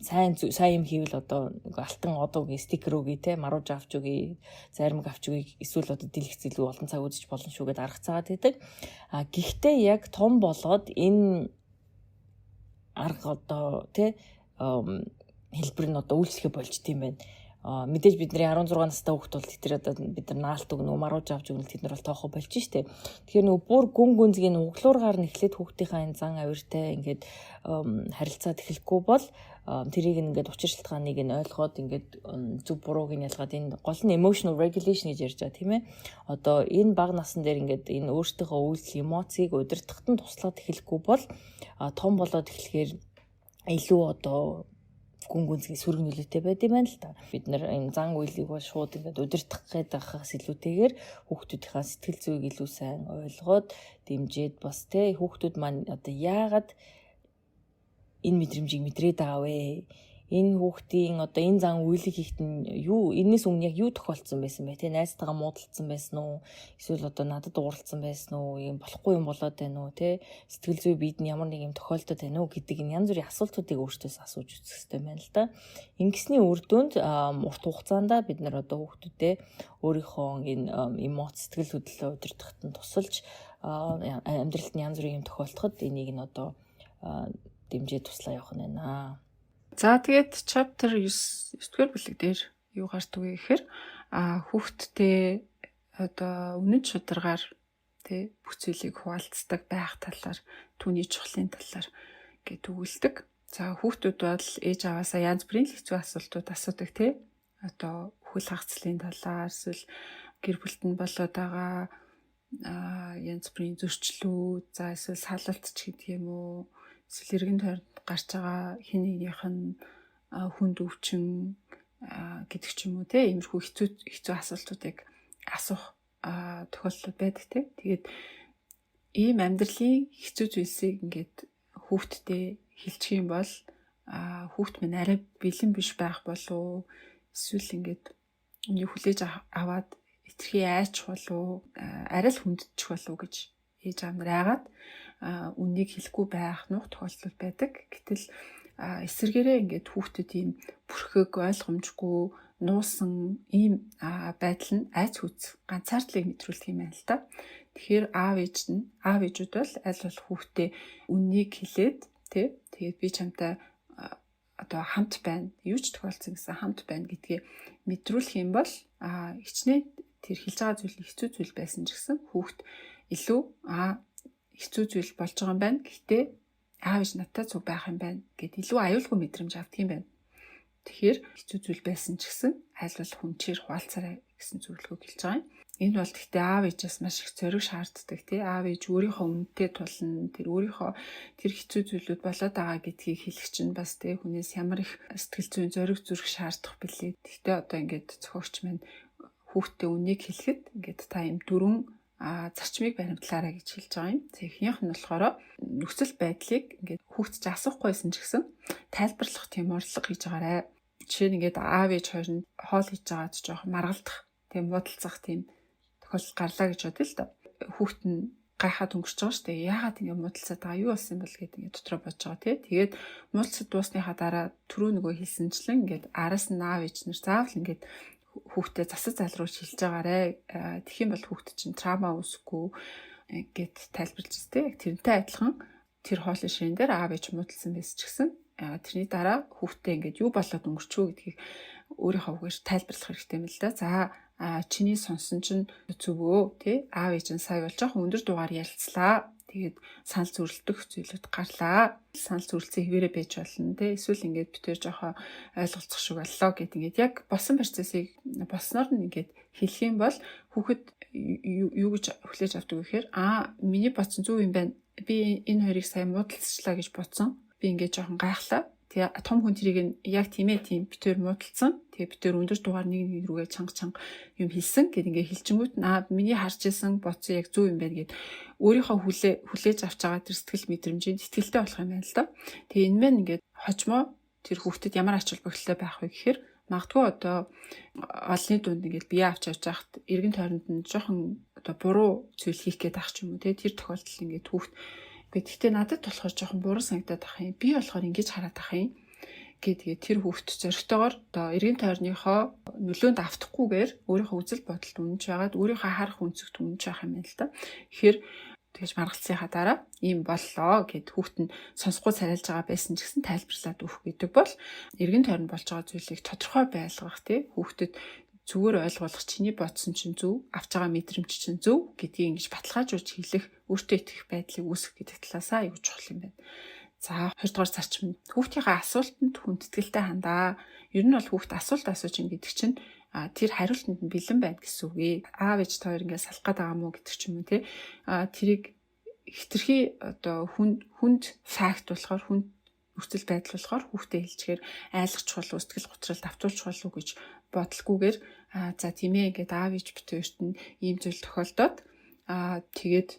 B: сайн сайн юм хийвэл одоо нэг алтан од үгүй, стикер үгүй те, марууж авч үгүй, зайрмаг авч үгүй, эсвэл одоо дэлгэц илүү олон цаг үзэж болно шүү гэдээ арга цаагаад байдаг. А гэхдээ яг том болоод энэ арга одоо тий хэлбэр нь одоо үйлчлэхэ болж тийм байна. Мэдээж бидний 16 настай хүүхд бол тэр одоо бид нар наалт өгнө, марууж авч өгнө, тэд нар бол тоохоо болж штэ. Тэгэхээр нөгөө бүр гүн гүнзгий углуургаар нь эхлээд хүүхдийнхаа энэ зан авиртай ингээд харилцаад эхлэхгүй бол тэрийг ингээд учир шалтгааныг нь ойлгоод ингээд зөв бурууг нь ялгаад, энэ гол нь emotional regulation гэж ярьж байгаа, тийм ээ. Одоо энэ бага насн дээр ингээд энэ өөртөөхөө үйлдэл эмоцийг удирдахад нь туслаад эхлэхгүй бол том болоод эхлэхээр илүү одоо гүн гүнзгий сөрөг нөлөөтэй байд юм байна л та. Бид нар энэ зан үйлийг бол шууд ингээд удирдах гээд байхаас илүүтэйгээр хүүхдүүдийнхаа сэтгэл зүйг илүү сайн ойлгоод дэмжиж, бас те хүүхдүүд маань одоо яагаад энэ мэдрэмжийг мэдрээд байгаа вэ? Энэ хүүхдийн одоо энэ зан үйлийг хийхэд нь юу, энэс өмнө яг юу тохиолдсон байсан бэ, те, найзтайгаа муудалцсан байсан уу, эсвэл одоо надад ууралцсан байсан уу, юм болохгүй юм болоод байна уу, те, сэтгэл зүй бид нь ямар нэг юм тохиолдоод байна уу гэдэг энэ янз бүрийн асуултуудыг өөртөөс асууж үзэх хэрэгтэй байна л да. Ингэсний үр дүнд урт хугацаанд бид нар одоо хүүхдүүдэд өөрийнхөө энэ эмоц, сэтгэл хөдлөлөө удирдахад нь тусалж, амьдралд нь янз бүрийн юм тохиолдоход энийг нь одоо дэмжиж туслаа явах нь байна.
A: За, тэгээд chapter 9 9-р бүлэг дээр юу гардаг вэ гэхээр хүүхдтэй одоо үнэн шударгаар тий бүх зүйлийг хуваалцдаг байх талаар, түүний чухлын талаар гэж өгүүлдэг. За, хүүхдүүд бол ээж аваасаа янз бүрийн л хэцүү асуултууд асуудаг, тий. Одоо үхэл хагацлын талаар, эсвэл гэр бүлд нь болоод байгаа янз бүрийн зөрчлүүд, за эсвэл салалт ч гэдэг юм уу, эсвэл эргэн тойронд гарч байгаа хэн нэгнийх нь хүнд өвчин гэдэг ч юм уу, те, иймэрхүү хэцүү хэцүү асуултуудыг асуух тохиолдол байдаг, те. Тэгээд ийм амьдралын хэцүү зүйлсийг ингээд хүүхдтэй хэлчих юм бол хүүхд минь арай бэлэн биш байх болов, эсвэл ингээд үнийг хүлээж аваад хэтэрхий айчих болов, арай л хүндчих болов гэж ээж аав нар айгаад үннийг хэлэхгүй байх нуух тохиолдол байдаг. Гэтэл эсрэгээрээ ингээд хүүхдэд ийм бүрхэг, ойлгомжгүй, нуусан ийм байдал нь айц хүз, ганцаардлыг мэдрүүлдэг юм байна л да. Тэгэхээр аав ээжүүд бол аль болох хүүхдээ үннийг хэлээд, тий, тэгээд би чамтай одоо хамт байна. Юу ч тохиолдсон гэсэн хамт байна гэдгээ мэдрүүлэх юм бол хичнээн тэр хэлж байгаа зүйл нь хэцүү зүйл байсан ч гэсэн хүүхд илүү хэцүү зүйл болж байгаа юм байна. Гэхдээ аав ээж надтай цуг байх юм байна гэд илүү аюулгүй мэдрэмж авдаг юм байна. Тэгэхээр хэцүү зүйл байсан ч гэсэн аль болох хүнчээр хуваалцаарай гэсэн зөвлөгөөг хэлж байгаа юм. Энэ бол гэхдээ аав ээжээс маш их зориг шаарддаг, тий. Аав ээж өөрийнхөө үнэтэй тулна, тэр өөрийнхөө тэр хэцүү зүйлүүд болоод байгаа гэдгийг хэлэх чинь бас тий хүнээс ямар их сэтгэл зүйн зориг зүрх шаардах бэлээ. Гэхдээ одоо ингээд зохиогч маань хүүхдээ үнийг хэлэхэд ингээд та ийм дөрвөн зарчмыг баримтлаарай гэж хэлж байгаа юм. За, эхнийх нь болохоор нөхцөл байдлыг ингээд хүүхд чи асуухгүйсэн ч гэсэн тайлбарлах тийм урилга хийж байгаарай. Жишээ нь ингээд аав ээж хоёр нь хоол хийж байгаад жоохон маргалдах, тийм муудалцах тийм тохиолдол гарлаа гэж бодъё л доо. Хүүхд нь гайхаад өнгөрч байгаа шүү дээ. Яагаад ингэ муудалцаад байгаа, юу болсон юм бол гэд ингэ дотроо бодож байгаа, тий. Тэгээд муудалцаад дуусныхаа дараа түрүү нөгөө хэлсэнчлэн ингээд араас нь аав ээж нар заавал ингээд хүүхдээ засаж залруулж хэлж байгаарэ. Тэгэх юм бол хүүхд чинь trauma үүсэхгүй гэд тайлбарлаж тий. Яг тэрнтэй адилхан тэр хоолын ширээн дээр аав ээж муудалсан байсан ч гэсэн тэрний дараа хүүхдээ ингээд юу болоод өнгөрчөө гэдгийг өөрийнхөө үгээр тайлбарлах хэрэгтэй юм л да. За, Чиний сонсон чинь зөвөө, тий, аав ээж нь сая бол жоохон өндөр дугаар ярилцлаа. Тэгээд санал зөрөлдөх зүйлүүд гарлаа. Санал зөрөлдсөн хэвээрээ байж болно, тий. Эсвэл ингээд бид тэр жоохон ойлголцох шиг боллоо гэд ингээд яг болсон процессыг болсноор нь ингээд хэлэх юм бол хүүхэд юу гэж хүлээж авдаг вэ гэхээр, миний бодсон зөв юм байна. Би энэ хоёрыг сайн муудалцчлаа гэж бодсон. Би ингээд жоохон гайхлаа. Тэгээ том хүн тэрийг нь яг тийм ээ, тийм, бид хоёр муудалцсан. Тэгээ бид хоёр өндөр дугаар нэг нэг рүүгээ чанга чанга юм хэлсэн гэд ингээ хэлчингүүт наа миний харж исэн, бодсон яг зөв юм байна гэд өөрийнхөө хүлээж авч байгаа тэр сэтгэл мэдрэмжийн итгэлтэй болох юм байна л да. Тэгээ энэ мэн ингээд хожмоо тэр хүүхдэд ямар ач холбогдолтой байх вэ гэхээр магадгүй одоо олонний дунд ингээд бие авч явж байхад эргэн тойронд нь жоохон одоо буруу зүйл хийх гээд ах ч юм уу, те, тэр тохиолдолд ингээд хүүхд гэхдээ надад болохоор жоохон буруу санагдаад ах юм. Би болохоор ингэж хараад ах юм гэдгээ тэр хүүхд зоригтойгоор одоо эргэн тойрныхоо нөлөөнд автахгүйгээр өөрийнхөө үзэл бодолд үнэнч байгаад, өөрийнхөө харах өнцөгт үнэнч байх юм байна л да. Тэгэхээр тэгж маргалцсынхаа дараа ийм боллоо гэд хүүхд нь сонсохгүй царайлж байгаа байсан ч гэсэн тайлбарлаад өгөх гэдэг бол эргэн тойронд болж байгаа зүйлийг тодорхой байлгах, тий, хүүхдэд зүгээр ойлгуулах, чиний бодсон чинь зөв, авч байгаа мэдрэмж чинь зөв гэдгийг ингэж баталгаажуулж хэлэх, өөртөө итгэх байдлыг үүсгэх гэдэг талаасаа аюул чухал юм байна. За, 20 дугаар зарчим: хүүхдийнхээ асуултанд хүндэтгэлтэй хандаа. Ер нь бол хүүхд асуулт асууж ин гэдэг чинь тэр хариултанд нь бэлэн байна гэсэн үг ээ. Аав ээж та хоёр ингээд салах гээд байгаа мó гэдэг ч юм уу, те. Тэрийг хэтэрхий одоо хүнд хүнд fact болохоор, хүнд нөхцөл байдал болохоор хүүхдээ хэлчихээр айлгачих болов, сэтгэл готрол давтуулчих болов гэж бодлогүйгээр, за тийм ээ, ингээд аав ээж бид хоёрт нь ийм зүйл тохиолдоод, тэгээд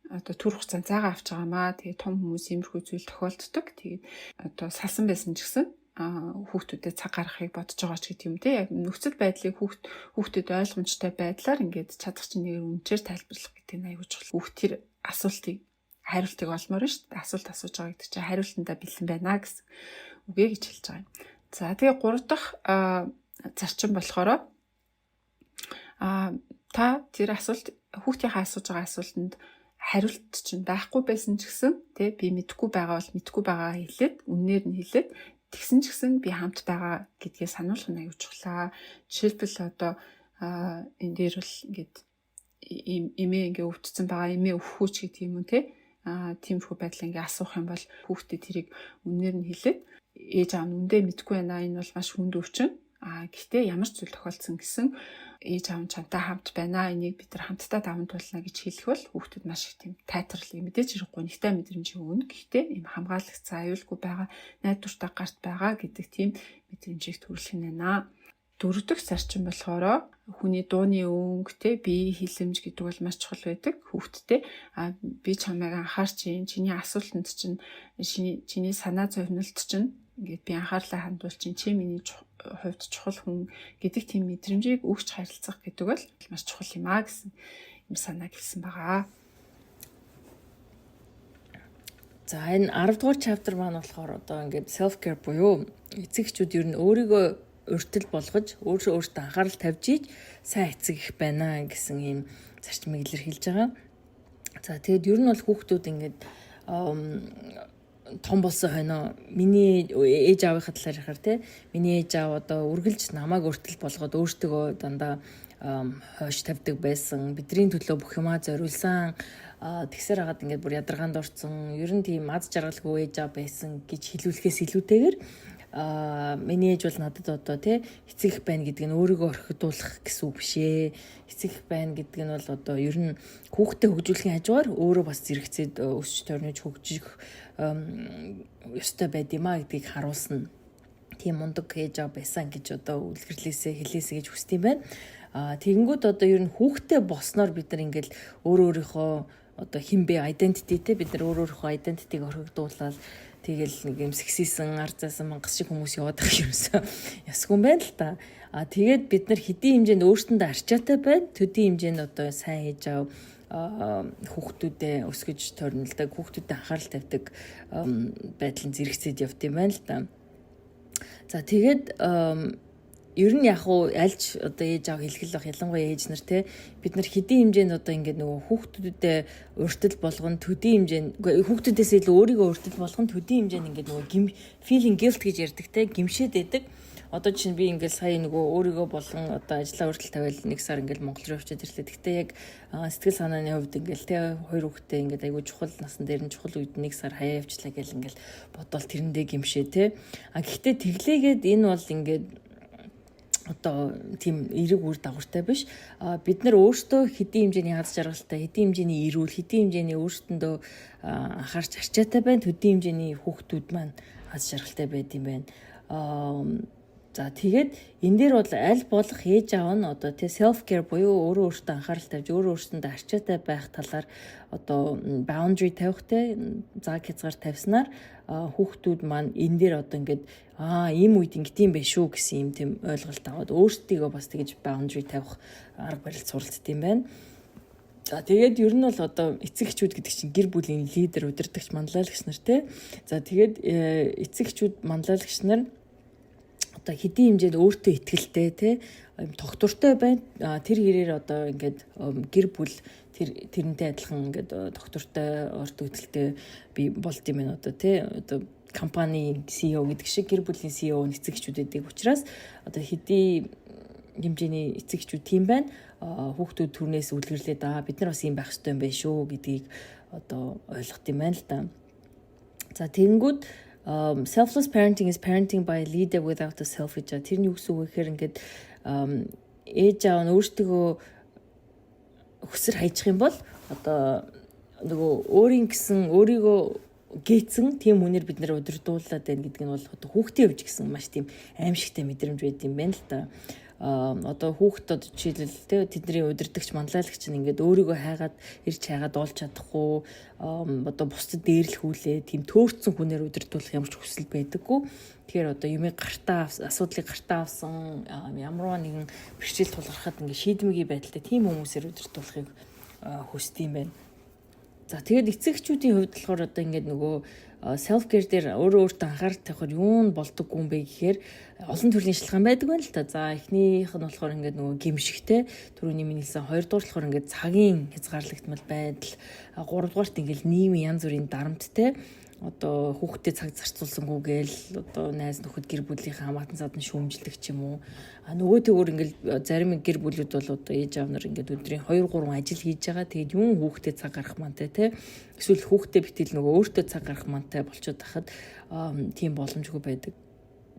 A: одоо түр хугацаанд заагаа авч байгаамаа. Тэгээд том хүмүүс иймэрхүү зүйл тохиолддог. Тэгээд одоо салсан байсан ч гэсэн хүүхдүүдэд цаг гаргахыг бодож байгаа ч гэдэг юм, те. Яг нөхцөл байдлыг хүүхдэд ойлгомжтой байдлаар ингээд чадах чинь нэгээр үнчээр тайлбарлах гэдэг нь аюул чухал. Хүүхд тэр асуултыг, хариултыг олмоор нь шүү дээ. Асуулт асууж байгаа гэдэг чинь хариултандаа бэлэн байна гэсэн үгээ гэж хэлж байгаа юм. За, тэгээ гурав дахь зарчим болохоор та тэр асуулт, хүүхдийнхээ асууж байгаа асуултанд хариулт чинь байхгүй байсан ч гэсэн, тий, би мэдэхгүй байгаа бол мэдэхгүй байгаа хэлээд, үннээр нь хэлээд, тэгсэн ч гэсэн би хамт байгаа гэдгээ сануулах нь аюул чухлаа. Жишээлбэл, одоо энэ дээр бол ингээд эмээ ингээ өвдсөн байгаа, эмээ өвхүүч гэдэг юм уу, те, тиймэрхүү байдал ингээ асуух юм бол хүүхдэд тэрийг үннээр нь хэлээд, ээж аав нь үндэ мэдэхгүй байна, энэ бол маш хүнд өвчин, гэхдээ ямар ч зүйл тохиолдсон гэсэн ээж аав нь чамтай хамт байна. Энийг бид нар хамтдаа даван туулна гэж хэлэх бол хүүхдэд маш их тийм тайтгарлыг, мэдээж хэрэг гунигтай мэдрэмжийг өгнө. Гэхдээ ийм хамгаалагцсан, аюулгүй байгаа, найдвартай гарт байгаа гэдэг тийм мэдрэмжийг төрүүлэх нь байна. Дөрөв дэх зарчим болохоор хүний дууны өнгө, те, бие хилэмж гэдэг бол маш чухал байдаг хүүхдтэй. Би чамайг анхаарч чинь, чиний асуултанд чинь, чиний санаа зовнилт чинь ингээд би анхаарлаа хандуул чинь, чи миний хувьд чухал хүн гэдэг тийм мэдрэмжийг өгч харилцах гэдэг бол маш чухал юм а гэсэн юм санааг хэлсэн байгаа.
B: За, энэ 10 дугаар chapter маань болохоор одоо ингээд self care буюу эцэг эхчүүд ер нь өөрийгөө урьдтал болгож, өөрөө өөртөө анхаарал тавьж ийж сайн эцэг их байна гэсэн ийм зарчмыг илэрхийлж байгаа. За, тэгээд ер нь бол хүүхдүүд ингээд том болсон хойноо миний ээж аавынхаа талаар ярихаар, те, миний ээж аав одоо үргэлж намайг өртөл болгоод өөртөө дандаа хойш тавьдаг байсан. Бидний төлөө бүх юмаа зориулсан. Тэгсэр хагаад ингээд бүр ядаргаанд орсон. Ер нь тийм аз жаргалгүй ээж аав байсан гэж хэлүүлэхээс илүүтэйгээр миний ээж бол надад одоо, тий, эцэг их байна гэдэг нь өөрийгөө орхидуулах гэсэн үг биш ээ. Эцэг их байна гэдэг нь бол одоо ер нь хүүхдээ хөгжүүлэхийн хажуугаар өөрөө бас зэрэгцээд өсч төрнөж хөгжих ёстой байд юм а гэдгийг харуулсан тийм мундаг ээж аав байсан гэж одоо үлгэрлээсээ хэлээсэй гэж хүсдэг юм байна. Тэгэнгүүт одоо ер нь хүүхдээ болсноор бид нар ингээл өөр өөрийнхөө одоо хэн бэ, identity, те, бид нар өөр өөрийнхөө identity-г орхигдуулаад тэгэл нэг юм сексисэн, арзаасан мангас шиг хүмүүс яваад байх юмсан ясгүй юм байна л та. Тэгээд бид нар хэдийн хэмжээнд өөрсөндөө арчаатай байна. Төдий хэмжээнд одоо сайн ээж аав хүүхдүүдээ өсгөж торнолдог, хүүхдүүдэд анхаарал тавьдаг байдал нь зэрэгцээд явд юм байна л да. За, тэгээд Ер нь яг уу альч одоо ээж аав хэлгэл бах, ялангуяа ээж нар, те, бид нар хэдийн хэмжээнд одоо ингээд нөгөө хүүхдүүдэд урьдтал болгон, төдий хэмжээнд, хүүхдүүдээс илүү өөрийгөө урьдтал болгон, төдий хэмжээнд ингээд нөгөө гим feeling guilt гэж ярьдаг, те, гэмшээд байдаг. Одоо чинь би ингээл сая нөгөө өөрийгөө болон одоо ажлаа урьдтал тавиал нэг сар ингээл Монгол руу явчихад ирлээ. Гэхдээ яг сэтгэл санааны хувьд ингээл, те, хоёр хүүхэдтэй ингээд айгүй чухал насан дээр нь чухал үед нэг сар хаяа явчлаа гэл ингээл бодоол тэрэндээ гэмшээ, те. А гэхдээ тэглээгээд энэ бол ингээд одоо тийм эерэг үр дагавартай биш. А бид нар өөрсдөө хэдийн хэмжээний аз жаргалтай, хэдийн хэмжээний эрүүл, хэдийн хэмжээний өөрсдөндөө анхаарч ачаатай байна. Төдий хэмжээний хүүхдүүд маань аз жаргалтай байд юм байна. Аа за, тэгээд энэ дээр бол аль болох ээж аав нь одоо тий self care буюу өөрөө өөртөө анхаарал тавьж, өөрөө өөрсөндөө ачаатай байх талаар одоо boundary тавих, те, заг хязгаар тавьснаар хүүхдүүд маань энэ дээр одоо ингээд аа, ийм үед ингэдэм байх шүү гэсэн юм тийм ойлголт аваад өөрсдийгөө бас тэгэж boundary тавих арга барил суралцдаг юм байна. За, тэгээд ер нь бол одоо эцэг эхчүүд гэдэг чинь гэр бүлийн лидер, удирдагч, манлайлагч нар, те. За, тэгээд эцэг эхчүүд, манлайлагч нар одоо хэдийн хэмжээнд өөртөө итгэлтэй, те, юм тогтвортой байна. Тэр хэрээр одоо ингээд гэр бүл тэр тэрнтэй адилхан ингээд тогтвортой, өөртөө итгэлтэй би болд юм байна одоо, те. Одоо компани CEO гэдэг шиг гэр бүлийн CEO нь эцэг эхчүүд байдаг учраас одоо хэдий хэмжээний эцэг эхчүүд тийм байна. Хүүхдүүд түрнээс үлгэрлээд аа, бид нар бас ийм байх ёстой юм байна шүү гэдгийг одоо ойлгох юм байна л да. За, тэгэнгүүт selfless parenting is parenting by a leader without a selfish. Тэр нь юу гэсэн үг вэ гэхээр ингээд ээж аав нь өөртөө хөсөр хайчих юм бол одоо нөгөө өөрийн гэсэн өөрийгөө гээцэн тийм хүнээр бид нэр удирдуулаад байна гэдэг нь бол одоо хүүхдийн хувьд гэсэн маш тийм аймшигтай мэдрэмж байд юм байна л да. Одоо хүүхэд одоо жишээлбэл, те, тэдний удирдагч, манлайлагч нь ингээд өөрийгөө хайгаад ирж хайгаад олж чадахгүй, одоо бусдад дээрлэхүүлээ тийм төөрцөн хүнээр удирдуулах ямар ч хүсэл байдаггүй. Тэгэхээр одоо юмыг гартаа, асуудлыг гартаа авсан, ямарваа нэгэн бэрхшээл тулгархад ингээд шийдмэгийн байдалтай тийм хүмүүсээр удирдуулахыг хүсдэг юм байна. За, тэгээд эцэг эхчүүдийн хувьд болохоор одоо ингээд нөгөө self care дээр өөрөө өөртөө анхаарал тавихаар юу нь болдоггүй юм бэ гэхээр олон төрлийн шалтгаан байдаг байна л та. За, эхнийх нь болохоор ингээд нөгөө гэмшигтэй, түрүүний миний хэлсэн, хоёрдугаар болохоор ингээд цагийн хязгаарлагдмал байдал, гуравдугаарт ингээд нийгмийн янз бүрийн дарамттай, одоо хүүхдэд цаг зарцуулсангүй гээл одоо найз нөхөд, гэр бүлийнхээ хамаатан задан шүүмжлэх ч юм уу. А нөгөө тэгвэр ингээл зарим гэр бүлүүд бол одоо ээж аав нар ингээд өдрийн 2 3 ажил хийж байгаа. Тэгээд юун хүүхдэд цаг гаргах мантай, те. Эсвэл хүүхдэд битэл нөгөө өөртөө цаг гаргах мантай болчиход тахад тийм боломжгүй байдаг.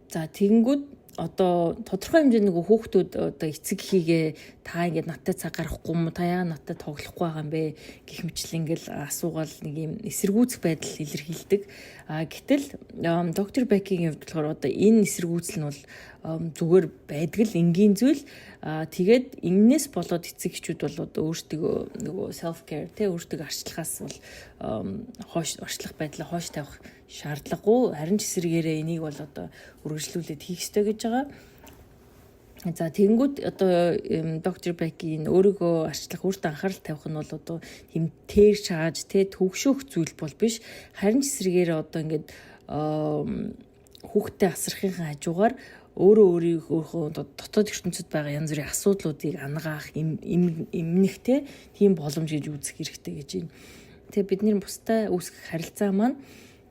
B: За, тэгэнгүүт одоо тодорхой хэмжээнд нөгөө хүүхдүүд одоо эцэг эхийгээ та ингээд надтай цаг гаргахгүй юм уу, та яа надтай тоглохгүй байгаа юм бэ гэх мэтлэн ингээл асуугаал нэг юм эсэргүүцэх байдал илэрхийлдэг. А гэтэл доктор Бекигийн хувьд болохоор одоо энэ эсэргүүцэл нь бол зүгээр байдаг л энгийн зүйл. А тэгээд энэнээс болоод эцэг эхчүүд бол одоо өөрсдөө нөгөө self care, те, өөрсдөө арчлахаас бол хойш, арчлах байдлаа хойш тавих шаардлагагүй. Харин ч эсрэгээрээ энийг бол одоо үргэлжлүүлээд хийх ёстой гэж байгаа. За, тэгэнгүүт одоо доктор Бекийн өөрийгөө арчлах, өөртөө анхаарал тавих нь бол одоо тийм тэр шааж, те, төгшөөх зүйл бол биш. Харин ч эсрэгээр одоо ингээд хүүхдээ асрахынхаа хажуугаар өөрөө өөрийнхөө дотоод ертөнцид байгаа янз бүрийн асуудлуудыг ангаах, эмнэх, те, тийм боломж гэж үзэх хэрэгтэй гэж байна. Тэгээ бидний бусдаа үүсгэх харилцаа маань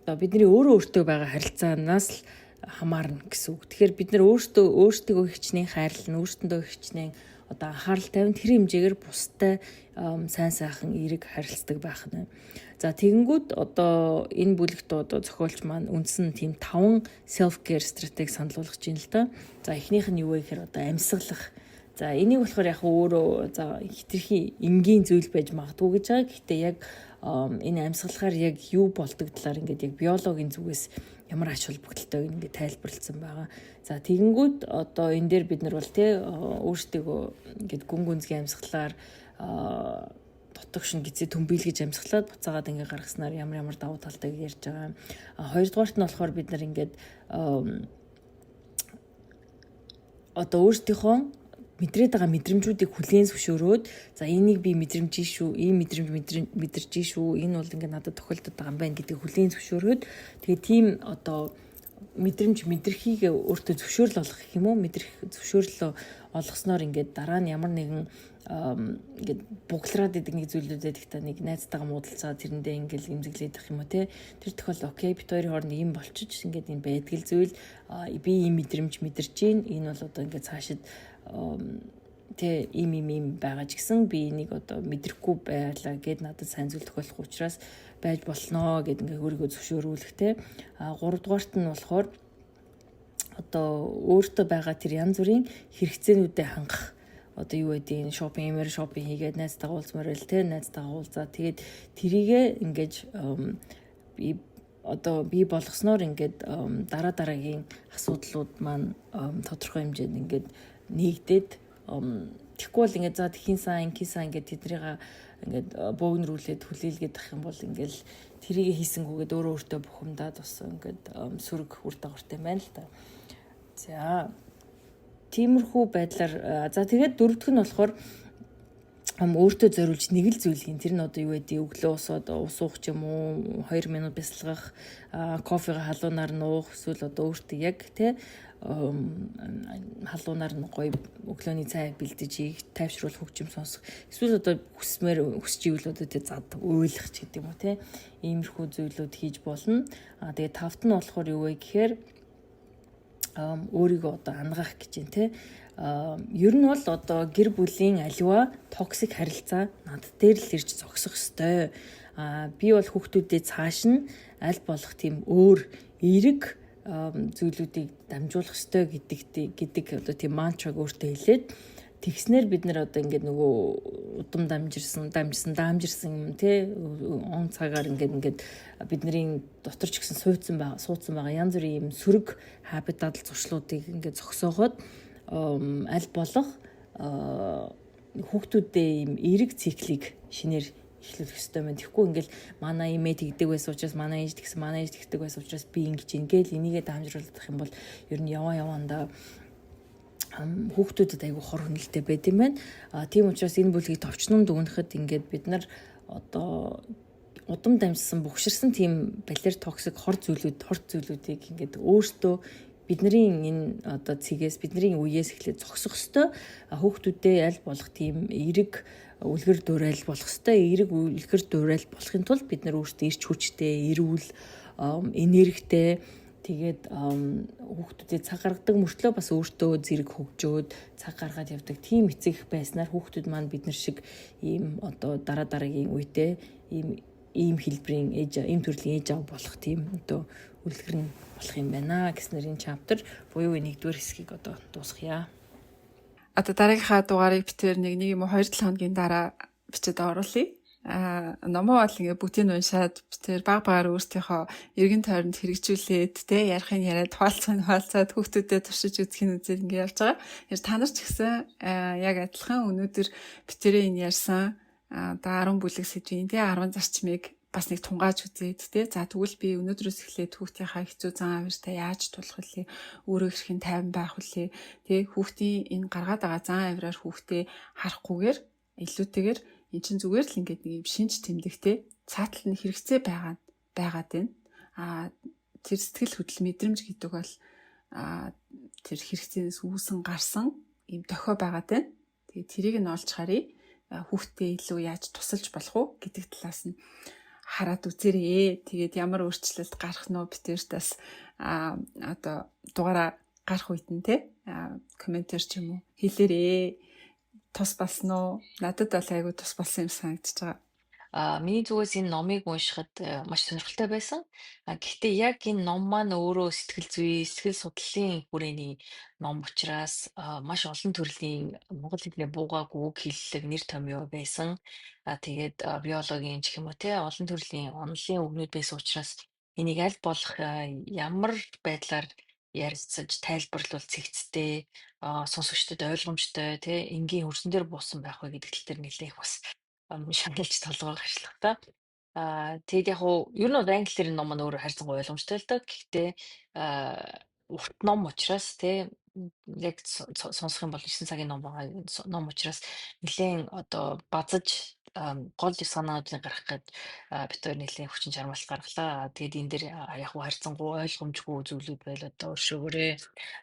B: одоо бидний өөрөө өөртөө байгаа харилцаанаас л хамаарна гэсэн үг. Тэгэхээр бид нар өөртөө өөрсдөө хичнээн хайрлана, өөрсөндөө хичнээн одоо анхаарал тавина, тэр хэмжээгээр бусдад сайн сайхан эерэг харилцдаг байх нь. За, тэгэнгүүт одоо энэ бүлэгт одоо зохиолч маань үндсэн тийм таван self care стратеги санал болгож байна л да. За, эхнийх нь юу вэ гэхээр одоо амьсгалах. За, энийг болохоор яг өөрөө за хэтэрхий энгийн зүйл байж магадгүй гэж байгаа. Гэхдээ яг энэ амьсгалахаар яг юу болдог талаар ингээд яг биологийн зүгээс ямар ач холбогдолтойг ингээд тайлбарласан байгаа. За, тэгэнгүүт одоо энэ дээр бид нар бол, те, өөрсдийгөө ингээд гүн гүнзгий амьсгалаар дутагш нь гизээ төмбийлгэж амьсгалаад буцаагаад ингээ гаргаснаар ямар ямар давуу талтайг ярьж байгаа. А хоёрдугаарт нь болохоор бид нар ингээд одоо өөрсдийнхөө мэдрээд байгаа мэдрэмжүүдийг хүлээн зөвшөөрөөд, за, энийг би мэдрэмж шүү, ийм мэдрэмж мэдэрч шүү, энэ бол ингээд надад тохиолдод байгаа юм байна гэдгийг хүлээн зөвшөөрөөд тэгээ тийм одоо Мэдрэмж мэдрэхийг өөртөө зөвшөөрөл олгох юм уу? Мэдрэх зөвшөөрлөө олгосноор ингээд дараа нь ямар нэгэн ингээд буглараад идэг нэг зүйлүүд байдаг та, нэг найзтайгаа муудалцаа, тэрэндээ ингээл эмзэглээд ах юм уу, те. Тэр тохиол okay, бид хоёрын хооронд ийм болчиж ингээд ийм байдгал зүйл, би ийм мэдрэмж мэдэрч гин, энэ бол одоо ингээд цаашид тэ ийм ийм ийм байгаа ч гэсэн би энийг одоо мэдрэхгүй байлаа гэд надад сайн зүйл тохиолдох учраас байж болноо гэд ингээ өөрийгөө зөвшөөрүүлэх, те. А гуравдугаарт нь болохоор одоо өөртөө байгаа тэр янз бүрийн хэрэгцээнүүдэд хангах, одоо юу гэдгийг, shopping юмэр shopping хийгээд, найзтайгаа уулзмаар байл, те, найзтайгаа уулзаа, тэгээд тэрийгэ ингэж би одоо бий болгосноор ингээд дараа дараагийн асуудлууд маань тодорхой хэмжээнд ингээд нэгдээд, тэгэхгүй бол ингээд за тхийн сан ингийн сан ингээд тэднийга ингээд бөөгнөрүүлээд хүлээлгээд ах юм бол ингээл тэрийг хийсэнгүүгээд өөрөө өөртөө бухимдаад бас ингээд сөрөг үр дагавартай байна л та. За, тиймэрхүү байдлаар, за, тэгээд дөрөвдөх нь болохоор өөртөө зориулж нэг л зүйл хийн. Тэр нь одоо юу гэдэг, өглөө босоод ус уух ч юм уу, 2 минут бясалгах, кофега халуунаар нуух, эсвэл одоо өөртөө яг тий халуунаар нь гоё өглөөний цай бэлдэж ийх, тайвшруулах хөгжим сонсох. Эсвэл одоо хүсмээр хүсч ивэл одоо тий зад уйлах ч гэдэг юм уу, тий. Иймэрхүү зүйлүүд хийж болно. А тэгээд тавт нь болохоор юу вэ гэхээр өөрийгөө одоо ангаах гэж байна, те. Ер нь бол одоо гэр бүлийн аливаа toxic харилцаа над дээр л ирж зогсох ёстой. А би бол хүүхдүүдэд цааш нь аль болох тийм өөр эерэг зүйлүүдийг дамжуулах ёстой гэдэг одоо тийм мантраг өөртөө хэлээд, тэгснээр бид нэр одоо ингээд нөгөө удам дамжирсан дамжсан даамжирсан юм, тий, он цагаар ингээд бидний дотор ч гэсэн суудсан байгаа янз бүрийн юм сөрөг habit, дадал зуршлуудыг ингээд зогсоогоод, аль болох хүүхдүүдээ ийм эерэг циклийг шинээр эхлүүлэх ёстой байна. Тэгэхгүй ингээл манай эмээ тэгдэг байсан учраас, манай ээж тэгсэн, манай ээж тэгдэг байсан учраас би ингэж ингээл энийгээ даамжруулах юм бол ер нь яваа яваандаа хүүхдүүдэд айгүй хор хөнөөлтэй байд юм байна. А тийм учраас энэ бүлгийг товчном дүгнэхэд ингээд бид нар одоо удам дамжсан, бухширсан тийм балер toxic хор зүйлүүд, хорт зүйлүүдийг ингээд өөртөө бидний энэ одоо цэгээс, бидний үеэс эхлээд зогсох ёстой. Хүүхдүүдээ аль болох тийм эерэг үлгэр дуурайл болох ёстой. Эерэг үлгэр дуурайл болохын тулд бид нар өөрсдөө эрч хүчтэй, эрүүл, энергитэй, тэгээд хүүхдүүдэд цаг гаргадаг мөртлөө бас өөртөө зэрэг хөгжөөд цаг гаргаад явдаг тийм эцэг байснаар хүүхдүүд маань бид нар шиг ийм одоо дараа дараагийн үедээ ийм ийм хэлбэрийн ээж, ийм төрлийн ээж аав болох тийм одоо үлгэр нь болох юм байна гэснээр энэ chapter буюу нэгдүгээр хэсгийг одоо дуусгая.
A: Одоо дараагийнхаа дугаарыг бид тэр нэг нэг юм уу 2 7 хоногийн дараа бичээд оруулъя. А номоо бол ингээ бүгдийг уншаад, бид тэр баг багаар өөрсдийнхөө эргэн тойронд хэрэгжүүлээд, те, ярихын яриад, хуваалцахын хуваалцаад, хүүхдүүдэд туршиж үзэхин үзээд ингээ явж байгаа. Тэр та нар ч гэсэн яг адилхан өнөөдөр бид тэрийн энэ ярьсан одоо 10 бүлэг сэдвийн, те, 10 зарчмыг бас нэг тунгааж үзээд, те, за, тэгвэл би өнөөдрөөс эхлээд хүүхдийнхаа хэцүү зан авиртай яаж тулах вүлээ, өөрөө хэрхэн тайван байх вүлээ, те, хүүхдийн энэ гаргаад байгаа зан авираар хүүхдээ харахгүйгээр илүүтэйгээр эн чинь зүгээр л ингээд нэг юм шинж тэмдэгтэй цаатал нь хэрэгцээ байгаа байгаад байна. А тэр сэтгэл хөдлөл мэдрэмж гэдэг бол тэр хэрэгцээнээс үүсэн гарсан юм дохио байгаад байна. Тэгээ тэрийг нь олж харъя. Хүүхдээ илүү яаж тусалж болох уу гэдэг талаас нь хараад үзээрэй. Тэгээд ямар өөрчлөлт гарах нь бид тэртас одоо дугаараа гарах үед нь, те, комментээр ч юм уу хэлээрэй, тус болсон уу? Надад бол айгүй тус болсон юм санагдчихж байгаа.
C: А миний зүгээс энэ номыг уншихад маш сонирхолтой байсан. А гэхдээ яг энэ ном маань өөрөө сэтгэл зүй, сэтгэл судлалын хүрээний ном учраас маш олон төрлийн монгол хэлний буугаагүй үг хэллэг, нэр томьёо байсан. А тэгээд биологийн ч гэх юм уу, те, олон төрлийн онолын үгнүүд байсан учраас энийг аль болох ямар байдлаар ярилцаж тайлбарлавал цэгцтэй, сонсогчдод ойлгомжтой, тий, энгийн хөрсөн дээр буусан байх вэ гэдэг тал дээр нэлээх бас шаналж толгойг хашлах. Аа тэгээд яг уу ер нь бол англи хэлээр ном маань өөрөө харьцангуй ойлгомжтой л доо. Гэхдээ урт ном учраас, тий, яг сонсох юм бол 9 цагийн ном байгаа ном учраас нэлээн одоо базаж Гол санаануудыг гаргах гээд бид хоёр нэлээн хүчин чармайлт гаргалаа. Тэгээд энэ дээр яг хуу харьцангуй ойлгомжгүй зүйлүүд байл одоо өршөөгөөрэй.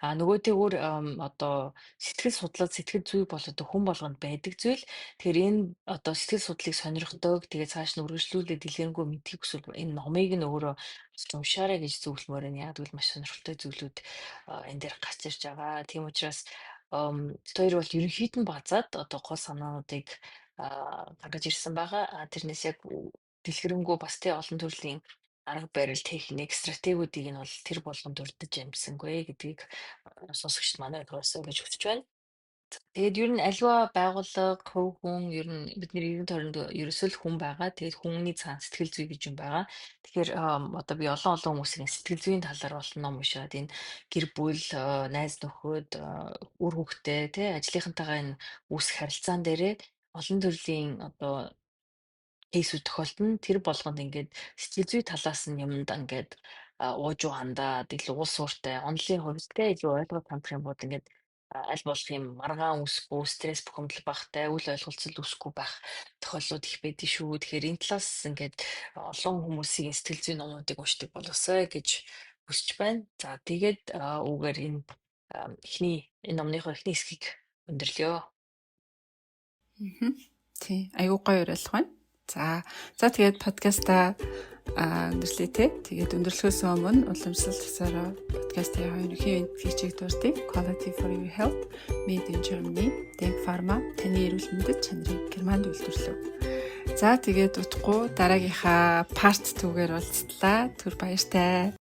C: Нөгөөтэйгүр одоо сэтгэл судлал, сэтгэл зүй бол одоо хүн болгонд байдаг зүйл. Тэгэхээр энэ одоо сэтгэл судлалыг сонирхдог, тэгээд цааш нь үргэлжлүүлээд дэлгэрэнгүй мэдэхийг хүсвэл энэ номыг нь өөрөө уншаарай гэж зөвлөмөөр байна. Яг гэвэл маш сонирхолтой зүйлүүд энэ дээр гарч ирж байгаа. Тийм учраас бид хоёр бол ерөнхийд нь базаад одоо гол санаануудыг гаргаж ирсэн байгаа. Тэрнээс яг дэлгэрэнгүй бас тий олон төрлийн арга барил, техник, стратегиудыг нь бол тэр болгонд дурдаж амжсангүй гэдгийг сонсогчид манай ойлгоосой гэж хүсэж байна. Тэгээд ер нь аливаа байгууллага, хувь хүн ер нь бидний эргэн тойронд ерөөсөө л хүн байгаа. Тэгээд хүмүүний цаана сэтгэл зүй гэж юм байгаа. Тэгэхээр одоо би олон олон хүмүүсийн сэтгэл зүйн талаар олон ном уншаад энэ гэр бүл, найз нөхөд, үр хүүхдээ тий ажлынхантайгаа энэ үүсэх харилцаан дээрээ олон төрлийн одоо case үүд тохиолдоно. Тэр болгонд ингээд сэтгэл зүй талаас нь юмд ингээд уужуу хандаад илүү уул сууртай, онолын хувьд те илүү ойлгоод хандах юм бол ингээд аль болох юм маргаан үүсэхгүй, стресс бухимдал багатай, үл ойлголцол үүсэхгүй байх тохиолдлууд их байдаг шүү. Тэгэхээр энэ талаас ингээд олон хүмүүсийн сэтгэл зүйн номнуудыг уншдаг болоосой гэж хүсэж байна. За, тэгээд үүгээр энэ эхний энэ номныхоо эхний хэсгийг өндөрлөё.
A: Тий, аюу гоё уриалга байна. За, тэгээд подкаста өндөрлөе те. Тэгээд өндөрлөхөөс өмнө уламжлалт ёсоороо подкастын ерөнхий фичийг дурдъя. Quality for your health, Made in Germany, Denk Pharma таны эрүүл мэндэд чанарыг Германд үйлдвэрлэв. За, тэгээд удахгүй дараагийнхаа part 2-гээр уулзлаа. Түр баяртай.